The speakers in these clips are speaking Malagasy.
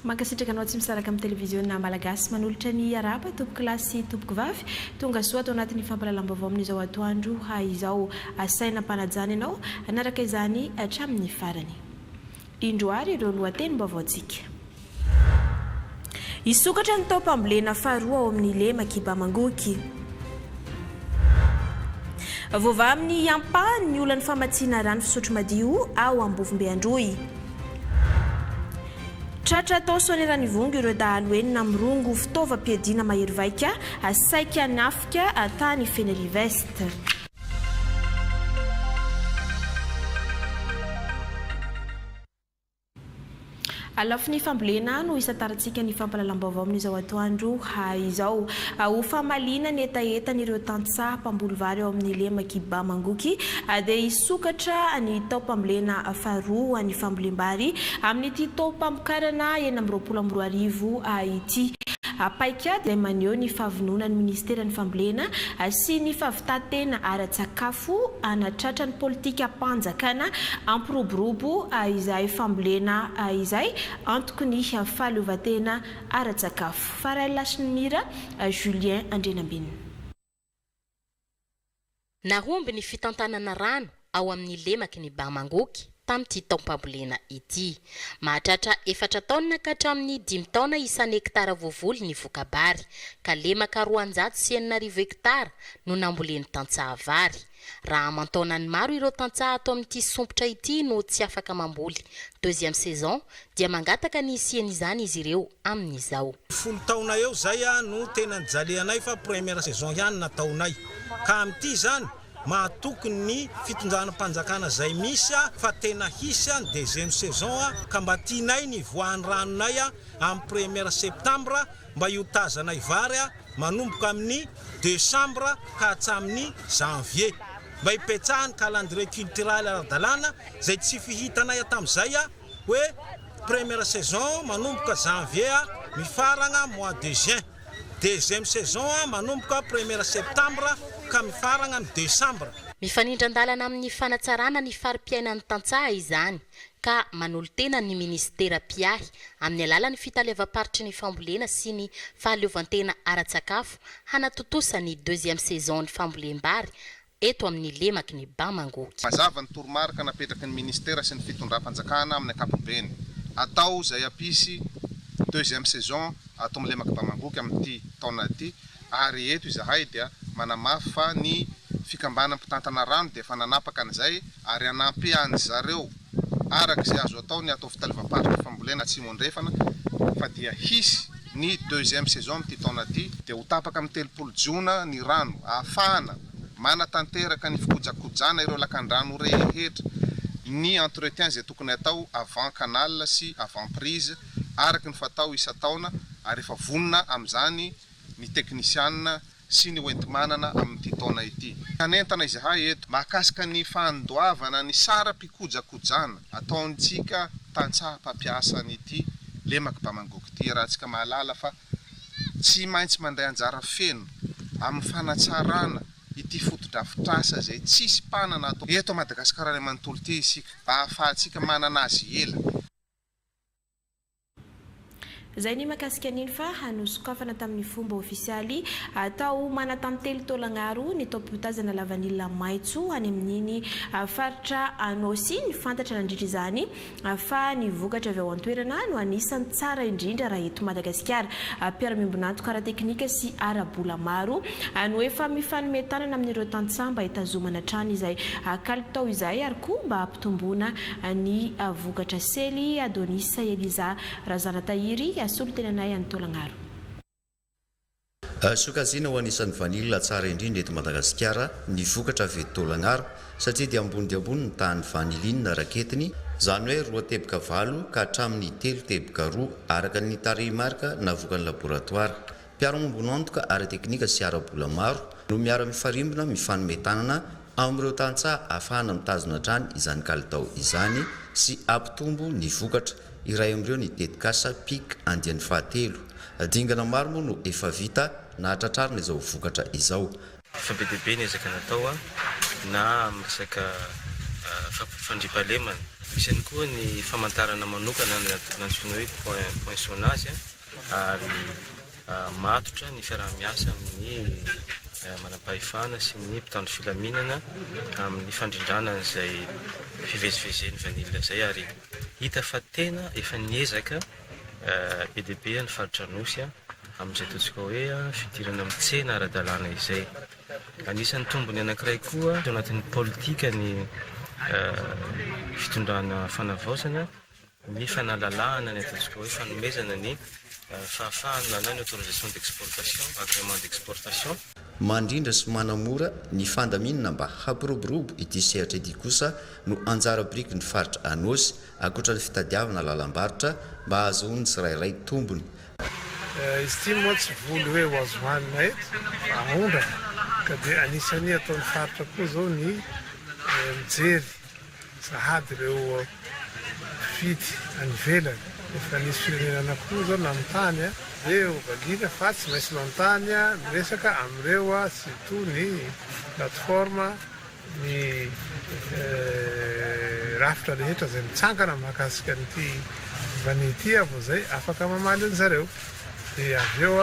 Mankasitraka anao tsy misaraka amin'ny televiziona malagasy manolotra ny arahaba tompokolahy sy tompokovavy tonga soa ato anatin'ny fampahalalam-baovao amin'izao atoandro izao. Asaina am-panajana ianao hanaraka izany hatramin'ny farany. Indro àry ireo lohatenim-baovaontsika. Hisokatra ny taom-pambolena faharoa ao amin'ny lemak'i Bamangoky. Voavaha amin'ny ampahany ny olan'ny famatsiana rano fisotro madio ao Ambovombe Androy. Tratra tao Soanieran'Ivongo ireo dahalo enina mirongo fitaovam-piadiana mahery vaika saika hanafika tany Fenerive-Est. Lafiny fambolena no isantarantsika ny fampahalalam-baovao amin'izao atoandro izao. Ho famaliana ny hetahetan'ireo tantsaha mpamboly vary ao amin'ny lemak'i Bamangoky dia hisokatra ny taom-pambolena faharoa ho an'ny fambolem-bary amin'ity taom-pamokarana 2026 ity. Paikady izay maneho ny fahavononan'ny minisiteran'ny fambolena sy ny fahavitan-tena ara-tsakafo. Fo hanatratra ny politikam-panjakana hampiroborobo izay fambolena izay antoky ny fahaleovantena ara-tsakafo. Farel Hasinimira, Julien Andrianambinina. Nahomby ny fitantanana rano ao amin'ny lemaky ny Bamangoky tamin'ity taom-pambolena ity. Mahatratra efatra taonina ka hatramin'ny dimy taona isan'hektara voavoly ny voka-bary, ka lemaka 62 hektara no nambolen'ny tantsaha vary. Raha aman-taonany maro ireo tantsaha ato amin'ity sompitra ity no tsy afaka mamboly deuxième saison dia mangataka ny hisian'izany izy ireo amin'izao. Folo taona eo izay no tena nijalianay fa première saison ihany nataonay ka amin'ity izany mahatoky ny fitondranam-panjakana izay misy fa tena hisy ny deuxième saison ka mba tianay ny hivoahan'ny ranonay amin'ny première septembre mba hiotazanay vary manomboka amin'ny desambra ka hatramin'ny janvier mba hipetrahan'ny calendrier cultural ara-dalàna izay tsy fihitanay hatramin'izay hoe première saison manomboka janvier mifaragna mois de juin, deuxième saison manomboka première septembre ka mifaragna amin'ny desambra. Mifanindran-dalana amin'ny fanatsarana ny fari-piainan'ny tantsaha izany ka manolo-tena ny minisitera mpiahy amin'ny alalan'ny fitaleavam-paritry ny fambolena sy ny fahaleovantena ara-tsakafo hanatontosa ny deuxième saison ny fambolem-bary eto amin'ny lemaky ny Bamangoky. Mazava ny toromarika napetraky ny minisitera sy ny fitondram-panjakana amin'ny ankapobeny. Atao izay hampisy deuxième saison ato amin'ny lemak'i Bamangoky amin'ity taona ity ary eto izahay dia manamafy fa ny fikambanan'ny mpitantana rano dia efa nanapaka an'izay ary hanampy an-dry zareo araka izay azo atao ny ato fitalevam-paritry ny fambolena Atsimo Andrefana fa dia hisy ny deuxième saison amin'ity taona ity dia ho tapaka amin'ny 30 jona ny rano ahafahana manatanteraka ny fikojakojana ireo lakandrano rehetra, ny entretien izay tokony atao avant canal sy avant prise araka ny fatao isan-taona ary efa vonona amin'izany ny teknisianina sy ny hoenti-manana amin'ity taona ity. Hanentana izahay eto mahakasika ny fandoavana ny saram-pikojakojana ataontsika tantsaha mpampiasa an'ity lemak'i Bamangoky ity. Iarahantsika mahalala fa tsy maintsy mandray anjara feno amin'ny fanatsarana ity fotodrafitrasa izay tsisy mpanana eto Madagasikara iray manontolo ity isika mba hahafahantsika manana azy ela. Izay ny mahakasika an'iny fa nosokafana tamin'ny fomba ofisialy tao Manatantely Taolagnaro ny taom-piotazana lavanila maitso any amin'iny faritra Anôsy iny. Fantatra nandritra izany fa ny vokatra avy ao an-toerana no anisan'ny tsara indrindra raha eto Madagasikara. Mpiara-miombon'antoka ara-teknika sy ara-bola maro no efa mifanome tanana amin'ireo tantsaha mba hitazomana hatrany izay kalitao izay ary koa mba hampitomboana ny vokatra sely Adonis Eliza Razanatahiry, solontenanay any Taolagnaro. Sokajiana ho anisan'ny vanila tsara indrindra eto Madagasikara ny vokatra avy eto Taolagnaro satria dia ambony dia ambony ny tahan'ny vanilina raketiny, izany hoe roa teboka valo ka hatramin'ny telo teboka roa, araka ny tarehimarika navoakan'ny laboratoara. Mpiara-miombon'antoka ara-teknika sy ara-bola maro no miara-mifarimbona mifanome tanana amin'ireo tantsaha ahafahana mitazona hatrany izany kalitao izany sy hampitombo ny vokatra. Iray amin'ireo ny tetikasa pic andiany fahatelo. Dingana maro moa no efa vita nahatratrarina izao vokatra izao. Efa be dia be ny ezaka natao na amin'ny resaka fandriampahalemana. Misy ihany koa ny famantarana manokana nantsoina hoe point poinçonnage ary matotra ny fiaraha-miasa amin'ny manam-pahefana sy ny mpitandro filaminana amin'ny fandrindrana an'izay fivezivezen'ny vanille izay ary hita fa tena efa niezaka be dia be ny faritra Anosy amin'izay ataontsika hoe fidirana amin'ny tsena ara-dalàna izay. Anisan'ny tombony anankiray koa ao anatin'ny politikan'ny fitondrana fanavaozana ny fanalalahana ny ataontsika hoe fanomezana ny fahafahana na ny autorisation d'exportation, agrément d'exportation. Mandrindra sy manamora ny fandaminana mba hampiroborobo ity sehatra ity kosa no anjara birikin'ny faritra Anôsy, ankoatra ny fitadiavana lalam-barotra mba hahazoan'ny tsirairay tombony. Izy ity moa tsy voly hoe ho azo hanina eto fa aondrana ka dia anisan'ny ataon'ny faritra koa izao ny mijery sahady ireo mpividy any ivelany. Efa nisy firenena anankiroa izao nanontany dia hovaliana fa tsy maintsy manontany miresaka amin'ireo surtout ny plateforme ny rafitra rehetra izay mitsangana mahakasika an'ity vanille ity aho vao izay afaka mamaly an zareo dia avy eo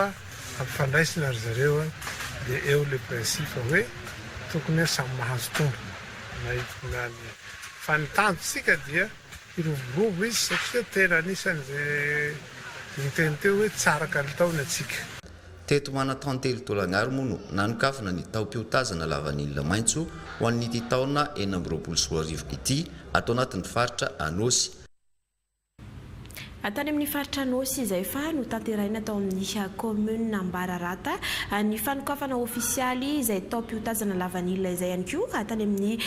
ampifandraisina ry zareo dia eo le principe hoe tokony samy mahazo tombony na na ny fa ny tanjontsika dia hiroborobo izy satria tena anisan'izay niteny teo hoe tsara kalitao ny antsika. Teto Manatantely Tolagnaro moa no nanokafana ny taom-piotazana lavanila maitso ho an'ity taona 2026 ity ato anatin'ny faritra Anôsy. Tany amin'ny faritra Anôsy izay fa notanterahina tao amin'ny kaominina Ambararata ny fanokafana ofisialy izay taom-piotazana lavanila izay ihany koa tany amin'ny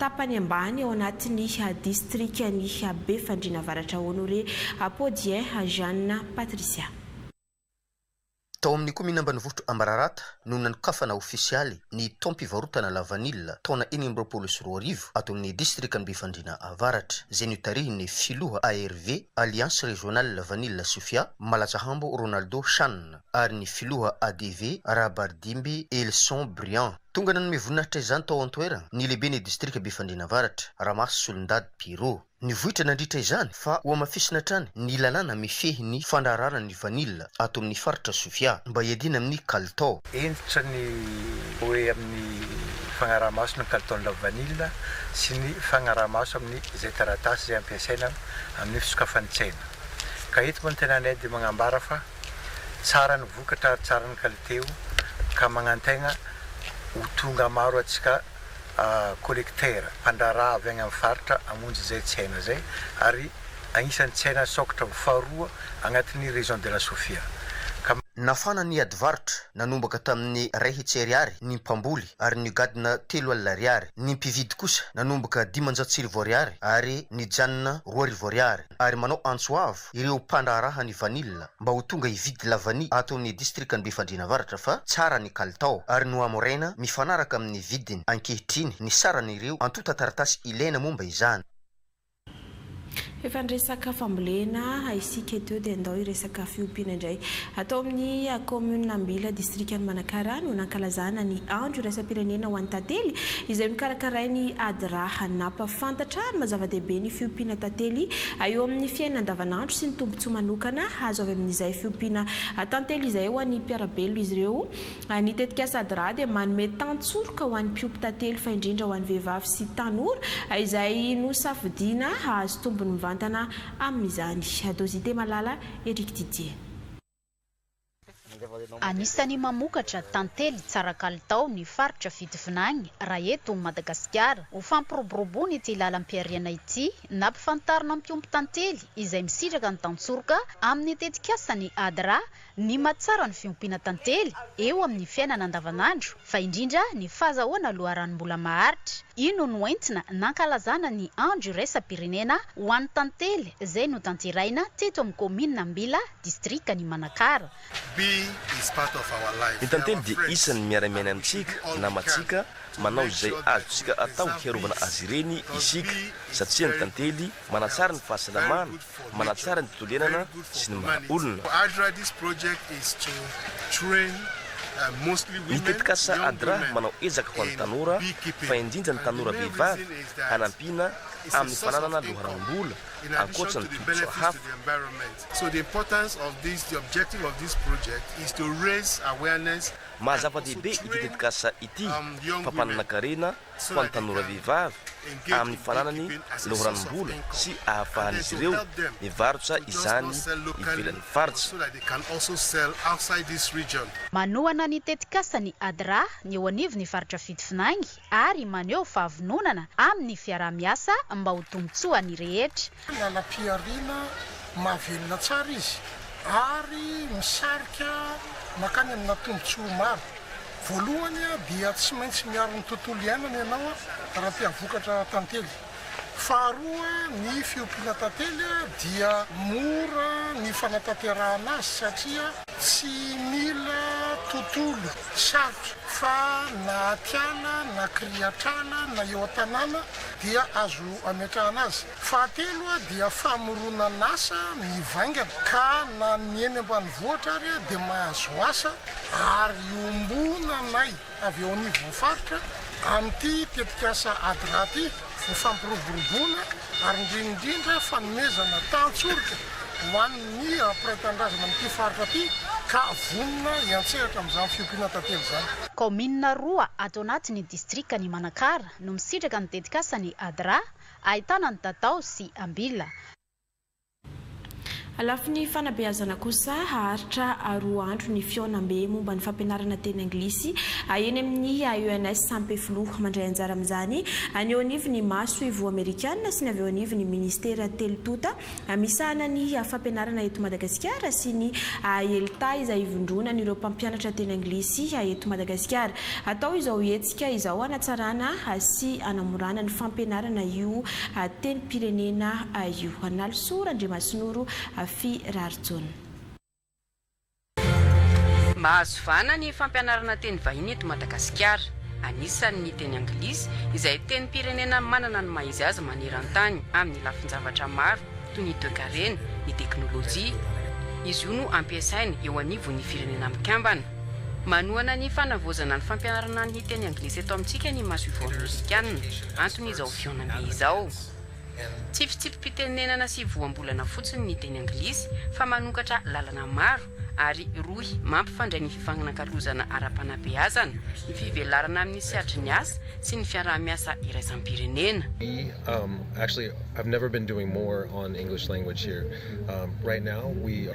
tapany ambany ao anatin'ny distrikan'i Befandriana Avaratra Honoré Podien Jeanne Patricia. Tao amin'ny kaominina ambanivohitra Ambararata no nanokafana ofisialy ny taom-pivarotana lavanila taona 2026 ato amin'ny distrikan'i Befandriana Avaratra, izay notarihin'ny filoha ARV, Alliance Régionale Vanille Sofia, Malazahambo Ronaldo Chan, ary ny filoha ADV, Rahabaridimby Elson Briand. Tonga nanome voninahitra izany tao an-toerana ny lehiben'ny distrika Befandriana Avaratra, Ramasy Solondady Pierrot. Nivoitra nandritra izany fa hohamafisina hatrany ny lalàna mifehy ny fandraharahana ny vanila ato amin'ny faritra Sofia mba hiadiana amin'ny kalitao. Hentitra ny hoe amin'ny fagnaraha-maso ny kalitaon'ny lavanila sy ny fagnaraha-maso amin'ny izay taratasy izay ampiasaina amin'ny fisokafan'ny tsena. Ka eto moa ny tenanay dia magnambara fa tsara ny vokatra ary tsara ny kaliteo ka magnantegna ho tonga maro antsika collecteur, mpandraharaha avy agny amin'ny faritra hamonjy izay tsena izay ary agnisan'ny tsena sokatra faharoa agnatin'ny région de la Sofia. Ka. Nafana ny ady varotra, nanomboka tamin'ny 100 ariary ny mpamboly ary nigadona 30 ariary, ny mpividy kosa nanomboka 1500 ariary ary nijanona 2000 ariary ary manao antso avo ireo mpandraharaha ny vanila mba ho tonga hividy lavania ato amin'ny distrikan'i Befandriana Avaratra fa tsara ny kalitao ary nohamoraina mifanaraka amin'ny vidiny ankehitriny ny saran'ireo antontan-taratasy ilaina momba izany. Efa niresaka fambolena isika teo dia ndao hiresaka fiompiana indray. Atao amin'ny kaominina Ambila, distrikan'i Manakara no nankalazana ny andro iraisam-pirenena ho an'ny tantely izay nokarakarain'ny ADRA. Nampahafantatra ny maha zava-dehibe ny fiompiana tantely eo amin'ny fiainana andavanandro sy ny tombontsoa manokana azo avy amin'izay fiompiana tantely izay ho an'ny mpiara-belona izy ireo. Ny tetikasa ADRA dia manome tantsoroka ho an'ny mpiompy tantely fa indrindra ho an'ny vehivavy sy tanora izay nosafidiana hahazo tombony mivantana amin'izany. Dosité Malala, Eric Didier. Anisan'ny mamokatra tantely tsara kalitao ny faritra Fitovinagny raha eto Madagasikara. Ho fampiroboroboana ity lalam-pihariana ity, nampifantarina mpiompy tantely izay misitraka ny tantsoroka amin'ny tetikasany ADRA ny mahatsara ny fiompiana tantely eo amin'ny fiainana andavanandro fa indrindra ny fahazahoana loharanom-bola maharitra. Io no noentina nankalazana ny andro iraisam-pirenena ho an'ny tantely izay notanterahina teto amin'ny kaominina Ambila, distrikan'i Manakara. Ny tantely dia isan'ny miara-miaina amintsika, namantsika, manao izay azontsika atao hiarovana azy ireny isika, satria ny tantely manatsara ny fahasalamana, manatsara ny tontolo iainana sy ny maha olona. Ny tetikasa ADRA manao ezaka ho an'ny tanora fa indrindra ny tanora vehivavy hanampiana amin'ny fananana loharanom-bola ankoatra ny tombontsoa hafa. Maha zava-dehibe ity tetikasa ity fampanana-karena ho an'ny tanora vehivavy amin'ny fananany loharanom-bola sy ahafahan'izy ireo mivarotra izany ivelan'ny faritra. Manohana ny tetikasan'ny ADRA ny eo anivon'ny faritra Fitovinagny ary maneho fahavononana amin'ny fiaraha-miasa mba ho tombontsoan'ny rehetra. Lalam-pihariana mahavelona tsara izy ary misarika mankany amina tombontsoa maro. Voalohany dia tsy maintsy miaro ny tontolo iainana ianao raha te hahavokatra tantely. Faharoa, ny fiompiana tantely dia mora ny fanatanterahana azy satria tsy mila tontolo sarotra fa na atiala na kirihatr'ala na eo an-tanàna dia azo ametrahana azy. Fahatelo dia famoronan'asa mivaingana ka na ny eny ambanivohitra ary dia mahazo asa ary iombonanay avy eo anivon'ny faritra amin'ity tetikasa ADRA ity ny fampiroboroboana ary indrindra indrindra fanomezana tantsoroka ho an'ny mpiray tanindrazana amin'ity faritra ity ka vonona hiantsehatra amin'izany fiompiana tantely izany. Kaominina roa ato anatin'ny distrikan'i Manakara no misitraka ny tetikasan'ny ADRA, ahitana ny Tatao sy Ambila. Lafiny fanabeazana kosa, haharitra 2 andro ny fihaonambe momba ny fampianarana teny anglisy eny amin'ny ENS Ampefiloha. Mandray anjara amin'izany ny eo anivon'ny masoivoho amerikana sy ny avy eo anivon'ny minisitera telo tonta misahana ny fampianarana eto Madagasikara sy ny ELTA izay ivondronan'ireo mpampianatra teny anglisy eto Madagasikara. Atao izao hetsika izao hanatsarana sy hanamorana ny fampianarana io tenim-pirenena io. Nalisoa Randriamasinoro Firarijaona. Mahazo vahana ny fampianarana teny vahiny eto Madagasikara. Anisany ny teny anglisy, izay tenim-pirenena manana ny maha izy azy maneran-tany amin'ny lafin-javatra maro toy ny toekarena, ny teknolojia. Izy io no ampiasaina eo anivon'ny Firenena Mikambana. Manohana ny fanavaozana ny fampianarana ny teny anglisy eto amintsika ny masoivoho amerikana. Antony izao fihaonambe izao. Tsy fitsipi-pitenenana sy voambolana fotsiny ny teny anglisy fa manokatra lalana maro ary rohy mampifandray ny fifanankalozana ara-panabeazana, ny fivelarana amin'ny sehatry ny asa sy ny fiaraha-miasa iraisam-pirenena.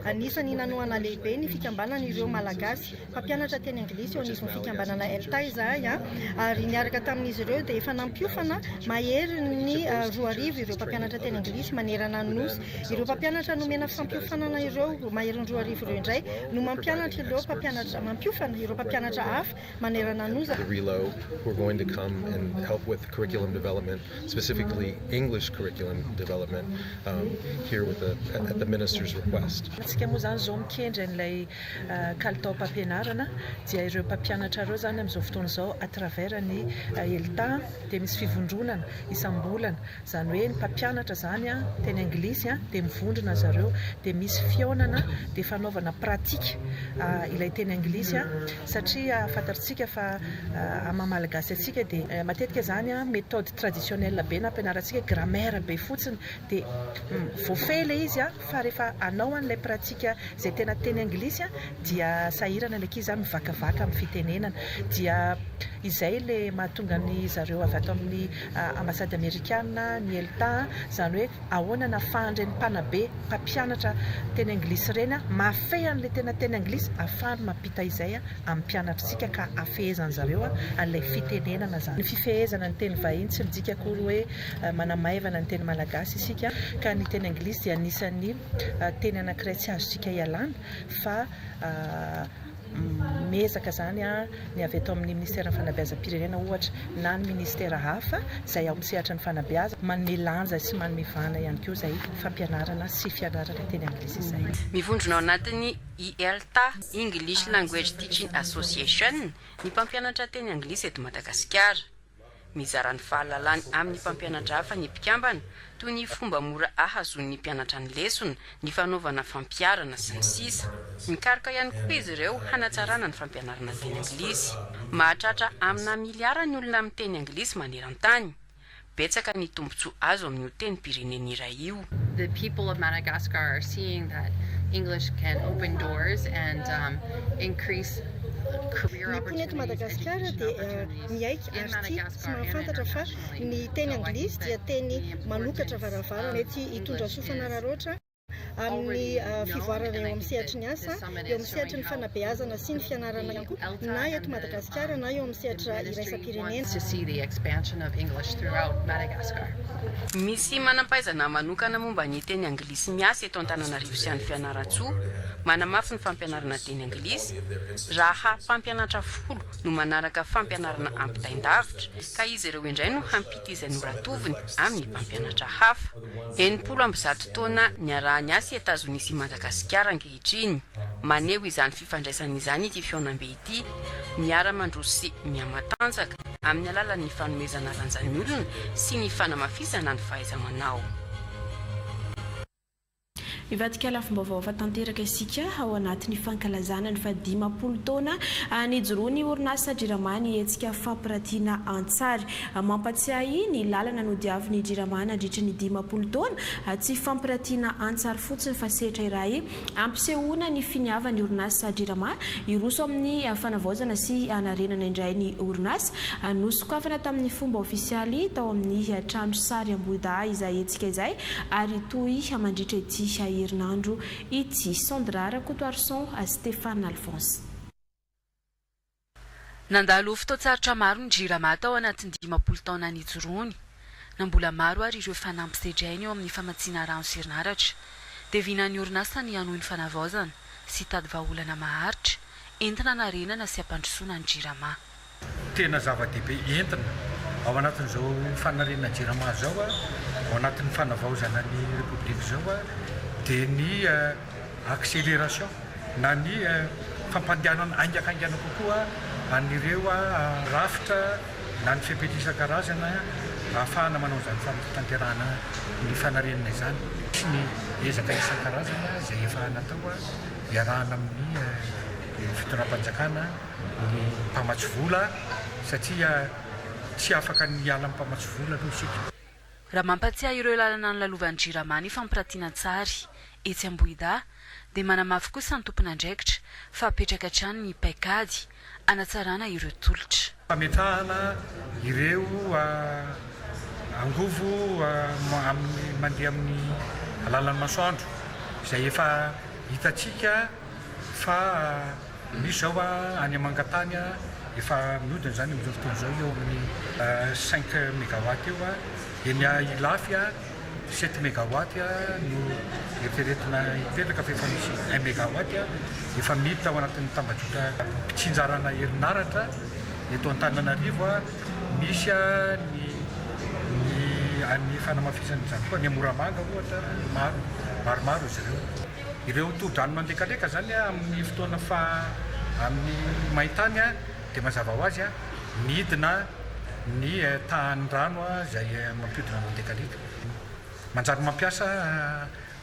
Anisan'ny nanohana lehibe ny fikambanan'ireo Malagasy mpampianatra teny anglisy eo anivon'ny fikambanana ELTA izahay ary niaraka tamin'izy ireo dia efa nampiofana maherin'ny 2000 ireo mpampianatra teny anglisy manerana ny Nosy. Ireo mpampianatra nomena fampiofanana ireo maherin'ny 2000 ireo indray no mampianatra ireo mpampianatra mampiofana ireo mpampianatra hafa manerana ny Nosy. English curriculum development here with the at the minister's request. Antsika moa izany izao mikendry an'ilay kalitaom-pampianarana dia ireo mpampianatra ireo izany amin'izao fotoana izao à travers ny ELTA dia misy fivondronana isam-bolana izany hoe ny mpampianatra izany teny anglisy dia mivondrona zareo dia misy fihaonana dia fanaovana pratique ilay teny anglisy satria fantatritsika fa amin'ny maha malagasy antsika dia matetika izany méthode traditionnelle be nampianarantsika grammaire be fotsiny dia voafehy ilay izy fa rehefa hanao an'ilay pratique izay tena teny anglisy dia sahirana ilay ankizy mivakavaka amin'ny fitenenana dia izay ilay mahatonga ny zareo avy ato amin'ny ambassade amerikana ny ELTA izany hoe Ahoana no ahafahan'ireny mpanabe, mpampianatra teny anglisy ireny mahafehy an'ilay tena teny anglisy, ahafahany mampita izay amin'ny mpianatritsika ka hahafehezan-dry zareo an'ilay fitenenana izany. Ny fifehezana ny teny vahiny tsy midika akory hoe manamaivana ny teny malagasy isika ka ny teny anglisy dia anisan'ny teny anankiray tsy azontsika ialana fa Miezaka izany ny avy eto amin'ny minisiteran'ny fanabeazam-pirenena ohatra na ny minisitera hafa izay ao amin'ny sehatry ny fanabeazana manome lanja sy manome vahana ihany koa izay fampianarana sy fianarana teny anglisy izay. Mivondrona ao anatin'ny IELTA, English Language Teaching Association, ny mpampianatra teny anglisy eto Madagasikara. Mizara ny fahalalany amin'ny mpampianatra hafa ny mpikambana, toy ny fomba mora ahazoan'ny mpianatra ny lesona, ny fanaovana fampiharana, sy ny sisa Mikaroka ihany koa izy ireo hanatsarana ny fampianarana teny anglisy. Mahatratra amina miliara ny olona miteny anglisy maneran-tany. Betsaka ny tombontsoa azo amin'io tenim-pirenena iray io. The people of Madagascar are seeing that English can open doors and increase career Ny mponina eto opportunities, Madagasikara education dia opportunities miaiky in ary tia sy Madagascar and mahafantatra fa internationally. ny teny So I think anglisy dia that teny the manokatra importance varavarana of mety hitondra English soa is fanararaotra amin'ny already known fivoarana and eo I amin'ny think sehatry that ny this asa, summit eo is amin'ny sehatry showing ny how fanabeazana sy ny the fianarana ihany koa ELTA na eto and the Madagasikara na eo amin'ny the sehatra ministry iraisam-pirenena. wants to see the expansion of English throughout Madagascar. Misy manam-pahaizana manokana momba ny teny anglisy miasa eto Antananarivo sy any Fianarantsoa, manamafy ny fampianarana teny anglisy, raha mpampianatra folo no manaraka fampianarana ampitain-davitra, ka izy ireo indray no hampita izay noratoviny amin'ny mpampianatra hafa. 160 taona niaraha-niasa i Etazonia sy Madagasikara ankehitriny. Maneho izany fifandraisana izany ity fihaonambe ity, miara-mandroso sy mihamatanjaka amin'ny alalan'ny fanomezana lanja ny olona sy ny fanamafisana ny fahaiza-manao. Mivadika lafim-baovao hafa tanteraka isika ao anatin'ny fankalazana ny fahadimampolo taona nijoroan'ny orinasa Jirama ny hetsika fampiratiana an-tsary. Mampatsiahy ny lalana nodiavin'ny Jirama nandritra ny 50 taona. Tsy fampiratiana an-tsary fotsiny fa sehatra iray ampisehoana ny finiavan'ny orinasa Jirama hiroso amin'ny fanavaozana sy hanarenana indray ny orinasa. Nosokafana tamin'ny fomba ofisialy tao amin'ny trano sary Ambohidahy izay hetsika izay ary hitohy mandritra ity herinandro ity. Sandra Rakotoarison, Stéphane Alphonse. Nandalo fotoan-tsarotra maro ny Jirama tao anatin'ny 50 taona nijoroany. Na mbola maro ary ireo fanamby sedrainy eo amin'ny famatsiana rano sy herinaratra, dia vinan'ny orinasa ny hanohy ny fanavaozana sy hitady vahaolana maharitra entina hanarenana sy hampandrosoana ny Jirama. Tena zava-dehibe entina ao anatin'izao fanarenana Jirama izao, ao anatin'ny fanavaozana ny Repoblika izao dia ny accélération na ny fampandehanana haingakaingana kokoa an'ireo rafitra na ny fepetra isan-karazany ahafahana manao izany fanatanterahana ny fanarenana izany sy ny ezaka isan-karazany izay efa natao iarahana amin'ny fitondram-panjakana, ny mpamatsy vola satria tsy afaka ny hiala amin'ny mpamatsy vola aloha isika. Raha mampatsiahy ireo lalana nolalovan'ny Jirama ny fampiratiana an-tsary etsy Ambohidahy dia manamafy kosa ny tompon'andraikitra fa apetraka hatrany ny paikady hanatsarana ireo tolotra. Fametrahana ireo angovo amin'ny mandeha amin'ny alalan'ny masoandro izay efa hitantsika fa misy izao any Mangatany efa mihodina izany amin'izao fotoana izao eo amin'ny cinq megawatt eo, eny Ilafy sept megawatt no eritreretina hipetraka fa efa misy un megawatt efa miditra ao anatin'ny tambajotra mpitsinjarana herinaratra eto Antananarivo, misy ny ny any fanamafisana izany koa any Moramanga ohatra, maro maromaro izy ireo. Ireo tohodrano mandekaleka izany amin'ny fotoana fa amin'ny maintany dia mazava ho azy midina ny tahan'ny rano izay mampiodina ny mandekaleka. Manjary mampiasa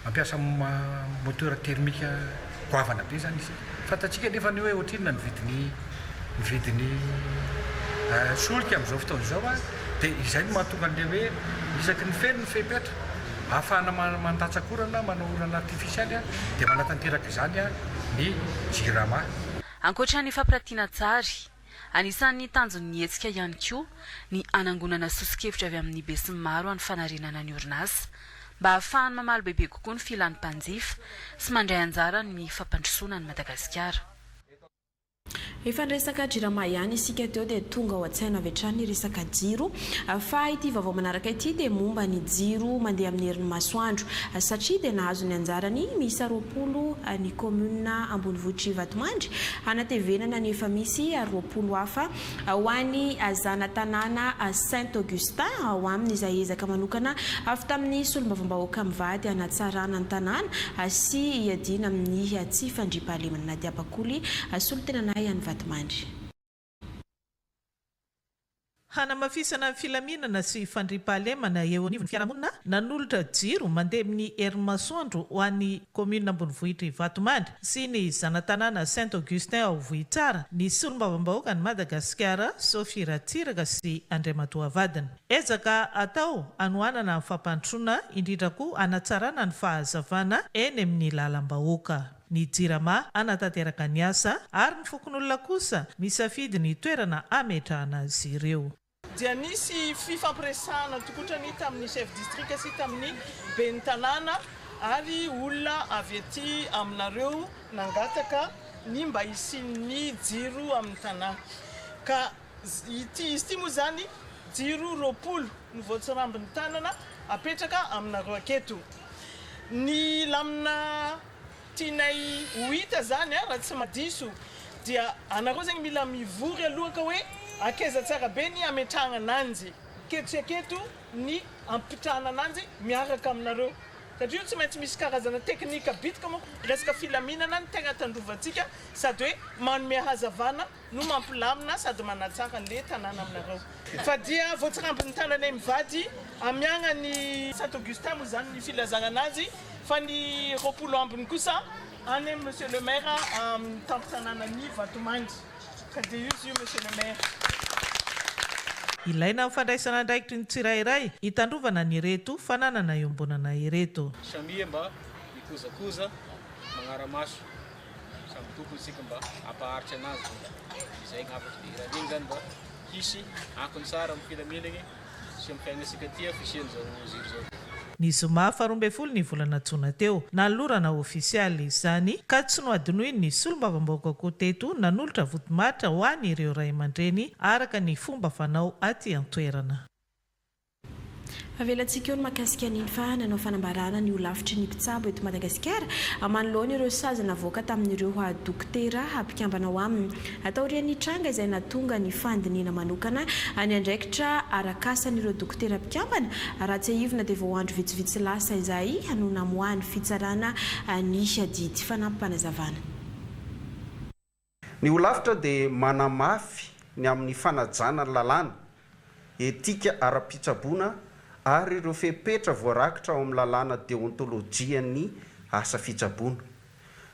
mampiasa moteur thermique goavana be izany isika. Fantatsika anefa ny hoe ohatrinona ny vidin'ny ny vidin'ny solika amin'izao fotoana izao dia izay no mahatonga an'ilay hoe isaky ny feno ny fepetra ahafahana mandatsak'orana, manao orana artifisialy dia manatanteraka izany ny Jirama. Ankoatra ny fampiratiana an-tsary, anisan'ny tanjon'ny hetsika ihany koa ny hanangonana soso-kevitra avy amin'ny besinimaro any fanarenana ny orinasa mba hahafahany mamaly bebe kokoa ny filan'ny mpanjifa sy mandray anjara amin'ny fampandrosoana an'i Madagasikara. Efa niresaka jirama ihany isika teo dia tonga ao an-tsaina avy hatrany ny resaka jiro. Fa ity vaovao manaraka ity dia momba ny jiro mandeha amin'ny herin'ny masoandro. Satria dia nahazo ny anjarany miisa 20 ny kaominina ambonivohitr'i Vatomandry hanatevenana ny efa misy ary 20 hafa ho an'ny zana-tanàna Saint Augustin ao aminy izay ezaka manokana avy tamin'ny solombavambahoaka mivady hanatsarana ny tanàna sy hiadiana amin'ny tsy fandriampahalemana. Nadia Bakoly, solontenanay any Vatomandry. Hanamafisana ny filaminana sy fandriampahalemana eo anivon'ny fiarahamonina, nanolotra jiro mandeha amin'ny herin'ny masoandro ho an'ny kaominina ambonivohitr'i Vatomandry sy ny zana-tanàna Saint Augustin ao Vohitsara ny solombavambahoakan'i Madagasikara Sophie Ratsiraka sy Andriamatoa vadiny. Ezaka atao hanohanana ny fampandrosoana indrindra koa hanatsarana ny fahazavana eny amin'ny lalam-bahoaka. Ny Jirama hanatanteraka ny asa ary ny fokonolona kosa misafidy ny toerana hametrahana azy ireo. Dia nisy fifampiresahana tokotrany tamin'ny chef district sy tamin'ny ben'ny tanàna ary olona avy aty aminareo nangataka ny mba hisian'ny jiro amin'ny tanà. Ka ity izy ity moa izany jiro 20 no voatsirambin'ny tanana apetraka aminareo aketo. Ny lamina Tianay ho hita zany a, raha tsy madiso dia anareo zegny mila mivory aloha ka hoe akaiza tsara be ny ametrahagna ananjy, aketo sy aketo ny ampitrahana ananjy miaraka aminareo satria io tsy maintsy misy karazana teknika bitika manko resaka filaminana no tegna tandrovantsika sady hoe manome hazavana no mampilamina sady manatsara le tanàna aminareo fa dia voatsirambin'ny tananay mivady amiagna ny Saint Augustin moa zany ny filazagna anazy fa ny 20 ambiny kosa any am Monsieur le Maire amin'ny tampon-tanànan'i Vatomandry ka dia io izy io Monsieur le Maire. Ilaina ny fandraisana andraikitry ny tsirairay hitandrovana an'ireto fananana iombonana ireto. Samia mba mikozakoza magnara-maso. Samy tokony isika mba hampaharitra anazy izay ny hafatry dia irariagny zany mba hisy akony tsara amin'ny filaminagny sy amin'ny fiaignantsika aty fisian'izao jiro zao. Ny zoma faha 12 ny volana jona teo, nanolorana ofisialy izany ka tsy nohadinoin'ny solombavambahoaka koa teto nanolotra vodimaritra ho an'ireo ray aman-dreny araka ny fomba fanao aty an-toerana. Avelantsika eo ny mahakasika an'iny fa nanao fanambarana ny holafitry ny mpitsabo eto Madagasikara manoloana ireo sazy navoaka tamin'ireo dokotera mpikambana ao aminy. Taorian'ny tranga izay nahatonga ny fandinihana manokana ny andraikitra arak'asan'ireo dokotera mpikambana, raha tsiahivina dia vao andro vitsivitsy lasa izay no namoahan'ny fitsarana ny didy fanampim-panazavana. Ny holafitra dia manamafy ny amin'ny fanajana ny lalàna, etika ara-pitsaboana ary ireo fepetra voarakitra ao amin'ny lalàna deontolojian'ny asa fitsaboana.